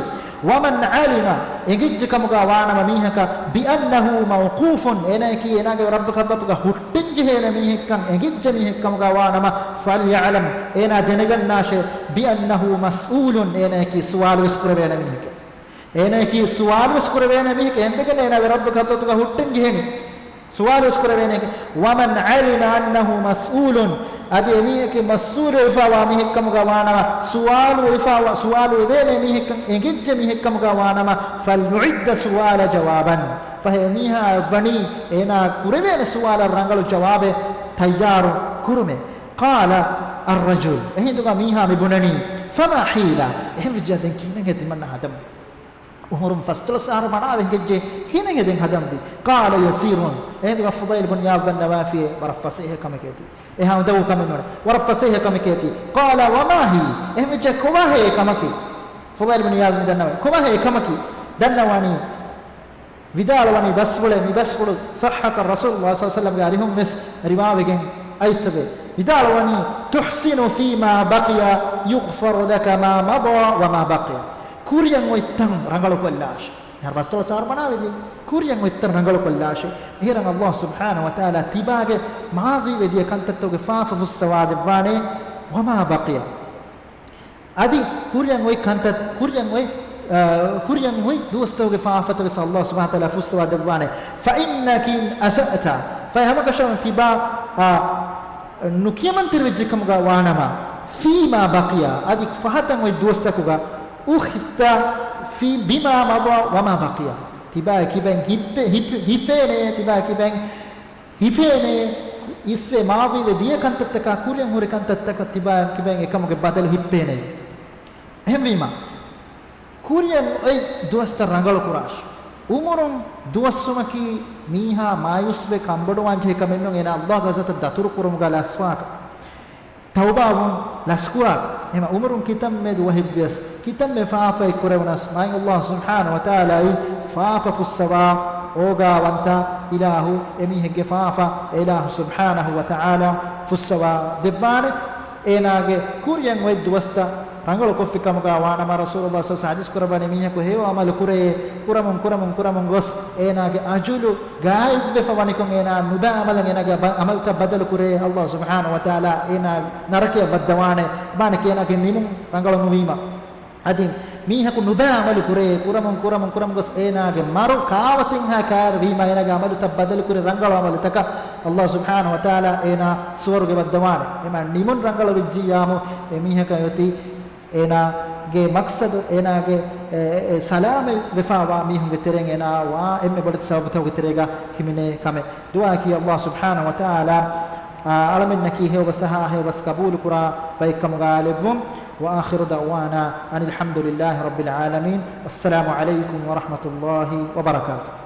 ވަމަން ޢަލިމަ، އެނގިއްޖެ ކަމުގަ ވާނަމަ މީހަކަށް، ބިއަންނަހު މައުޤޫފުން، އޭނާޔަކީ އޭނާގެ ވެރި ރައްބުގެ ޙަޟްރަތުގަ ހުއްޓެން ޖެހޭނެ މީހެއްކަން، އެނގިއްޖެ މީހެއްކަމުގަ ވާނަމަ، ފަލްޔަޢްލަމް، އޭނާ ދެނެގަންނާށޭ، ބިއަންނަހު މަސްއޫލުން، އޭނާޔަކީ ސުވާލުވެސް ކުރެވޭނެ މީހެކޭ. އޭނައަކީ ސުވާލުވެސް ކުރެވޭނެ މީހެކޭ، އެހެންވެގެން އޭނާ ވެރި ރައްބުގެ ޙަޟްރަތުގަ ހުއްޓެން ޖެހޭނީ. ސުވާލުވެސް ކުރެވޭނެ. ވަމަން ޢަލިމަ އަންނަހު މަސްއޫލުން، އަދި އެމީހަކީ މަސްއޫލުވެފައިވާ މީހެއްކަމުގަ ވާނަމަ، ސުވާލުވެފައިވާ، ސުވާލުވެވޭނެ މީހެއްކަން އެނގިއްޖެ މީހެއްކަމުގަ ވާނަމަ، ފަލްޔުޢިއްދަ ސުވާލަ ޖަވާބަން، ފަހެ އެމީހާ އަށްވަނީ އޭނާ ކުރެވޭނެ ސުވާލަށް ރަނގަޅު ޖަވާބެއް ތައްޔާރު ކުރުމޭ. ޤާލަ އައްރަޖުލު، އެހިނދުގަ މީހާ މި ބުނަނީ، ފަމާ ޙީލަ، އެހެންވެއްޖެ ދެން ކިހިނެއްހޭ ތިމަންނަ ހަދަންވީ؟ އުމުރުން ފަސްދޮޅަސް އަހަރު މަނާވެ ހިނގައްޖެ، ކިހިނެއްހޭ ދެން ހަދަންވީ؟ ޤާލަ ޔަސީރުން، އެހިނދުގަ ފުޟައިލް ބުން އިޔާޟް ދަންނަވާފިޔޭ، ވަރަށް ފަސޭހަ ކަމެކޭތީ. އެހާ އުނދަގޫ ކަމެއް ނޫނޭ، ވަރަށް ފަސޭހަ ކަމެކޭތީ. ޤާލަ ވަމާ ހީ، އެހެންވެއްޖެ ކޮބާހޭ އެ ކަމަކީ؟ ފުޟައިލް ބުން އިޔާޟް މި ދަންނަވަނީ ކޮބާހޭ އެ ކަމަކީ؟ ދަންނަވަނީ ވިދާޅުވަނީ ބަސްފުޅެއް، މި ބަސްފުޅު ޞައްޙަކަށް ރަސޫލުﷲ ޞައްލަﷲ ޢަލައިހި ވަސައްލަމްގެ އަރިހުން ވެސް ރިވާވެގެން އައިސްފަވޭ. ވިދާޅުވަނީ، تحسن فيما بقي يغفر لك ما مضى وما بقي. ކުރިއަށް އޮތްތަން ރަނގަޅުކޮށްލާށޭ. އެހާ ފަސްދޮޅަސް އަހަރު މަނާވެދިޔަ. ކުރިއަށް އޮތްތަން ރަނގަޅުކޮށްލާށޭ. އެހެން ﷲ ސުބްޙާނަހޫ ވަތަޢާލާ ތިބާގެ މާޟީވެދިޔަ ކަންތައްތަކުގެ ފާފަ ފުއްސަވާދެއްވާނޭ. وما بقي. އަދި ކުރިއަށް އޮތް ކަންތައް، ކުރިއަށް އޮތް، އާ، ކުރިއަށް އޮތް ދުވަސްތަކުގެ ފާފަތައް ވެސް ﷲ ސުބްޙާނަހޫ ވަތަޢާލާ ފުއްސަވާ ދެއްވާނެ. فإنك إن أسأت، ފަހެ ހަމަކަށަވަރުން ތިބާ، އާ، ނުކިޔަމަންތެރިވެއްޖެކަމުގަ ވާނަމަ، ފީމާ ބަޤިޔާ، އަދި ފަހަތަށް އޮތް ދުވަސްތަކުގަ، އުޚިއްތަ ފީ ބިމާ މަޟާ ވަމާ ބަޤިޔާ، ތިބާއަކީ ބައިން ހިއްޕެ-، ހިއްޕެ-، ހިފޭނެ، ތިބާއަކީ ބައިން ހިފޭނެ، އިސްވެ މާޟީވެ ދިޔަ ކަންތައްތަކާ، ކުރިއަށް ހުރި ކަންތައްތަކަށް ތިބާއަކީ ބައިން އެކަމުގެ ބަދަލު ހިއްޕޭނެ. އެހެންވީމަ، ކުރިއަށް އޮތް ދުވަސްތައް ރަނގަޅު ކުރާށި. އުމުރުން ދުވަސްވުމަކީ މީހާ މާޔޫސްވެ ކަންބޮޑުވާން ޖެހޭ ކަމެއް ނޫން، އޭނާ ﷲ ގެ ޙަޟްރަތަށް ދަތުރު ކުރުމުގަ ލަސްވާކަށް، ތައުބާވުން ލަސްކުރާކަށް. އެހެން އުމުރުން ކިތަންމެ ދުވަހެއްވިޔަސް، ކިތަންމެ ފާފައެއް ކުރެވުނަސް، މާތް ﷲ ސުބްޙާނަހޫ ވަތަޢާލާއީ ފާފަ ފުއްސަވާ އޯގާވަންތަ އިލާހު، އެމީހެއްގެ ފާފަ އެ އިލާހު ސުބްޙާނަހޫ ވަތަޢާލާ ފުއްސަވާ ދެއްވާނެ. އޭނާގެ ކުރިއަށް އޮތް ދުވަސްތައް ރަނގަޅު ކޮށްފި ކަމުގަ ވާނަމަ، ރަސޫލުﷲ ޞައްލަﷲ ޢަލައިހި ވަސައްލަމަ ޙަދީޘް ކުރައްވާނެ، މީހަކު ހެޔޮ ޢަމަލު ކުރޭ، ކުރަމުން ކުރަމުން ކުރަމުން ގޮސް އޭނާގެ އަޖުލު ގާތްވެފަ ވަނިކޮށް، އޭނާ ނުބައި ޢަމަލަށް އޭނާގެ ބަ-، ޢަމަލުތައް ބަދަލު ކުރޭ ﷲ ސުބްޙާނަހޫ ވަތަޢާލާ އޭނާ ނަރަކަޔަށް ވައްދަވާނެ، ބާނެ އޭނާގެ ނިމުން ރަނގަޅު ނުވީމަ. އަދި މީހަކު ނުބައި ޢަމަލު ކުރޭ، ކުރަމުން ކުރަމުން ކުރަމުން ގޮސް އޭނާގެ މަރު ކާވަތިންހާ ކާރި ވީމަ، އޭނާގެ ޢަމަލުތައް ބަދަލު ކުރި ރަނގަޅު ޢަމަލުތަކަށް ﷲ ސުބްޙާނަހޫ ވަތަޢާލާ އޭނާ ސުވަރުގެ ވައްދަވާނެ. އެމާ ނިމުން ރަނގަޅު ވެއްޖިއްޔާމު، އެ މީހަކަށް އޮތީ އޭނާގެ މަޤްޞަދު، އޭނާގެ، އެ، އެ، ސަލާމަތް ވެފާވާ މީހުންގެ ތެރެއިން އޭނާ ވާ އެންމެ ބޮޑެތި ސަބަބުތަކުގެ ތެރޭގަ ހިމެނޭ ކަމެއް. ދުޢާއަކީ ﷲ ސުބްޙާނަހޫ ވަތަޢާލާ، އާ، އަޅަމެންނަކީ ހެޔޮބަސް އަހާ ހެޔޮބަސް ޤަބޫލުކުރާ ބައެއްކަމުގަ އަޅާލެއްވުން. وآخر دعوانا أن الحمد لله رب العالمين. والسلام عليكم ورحمة الله وبركاته.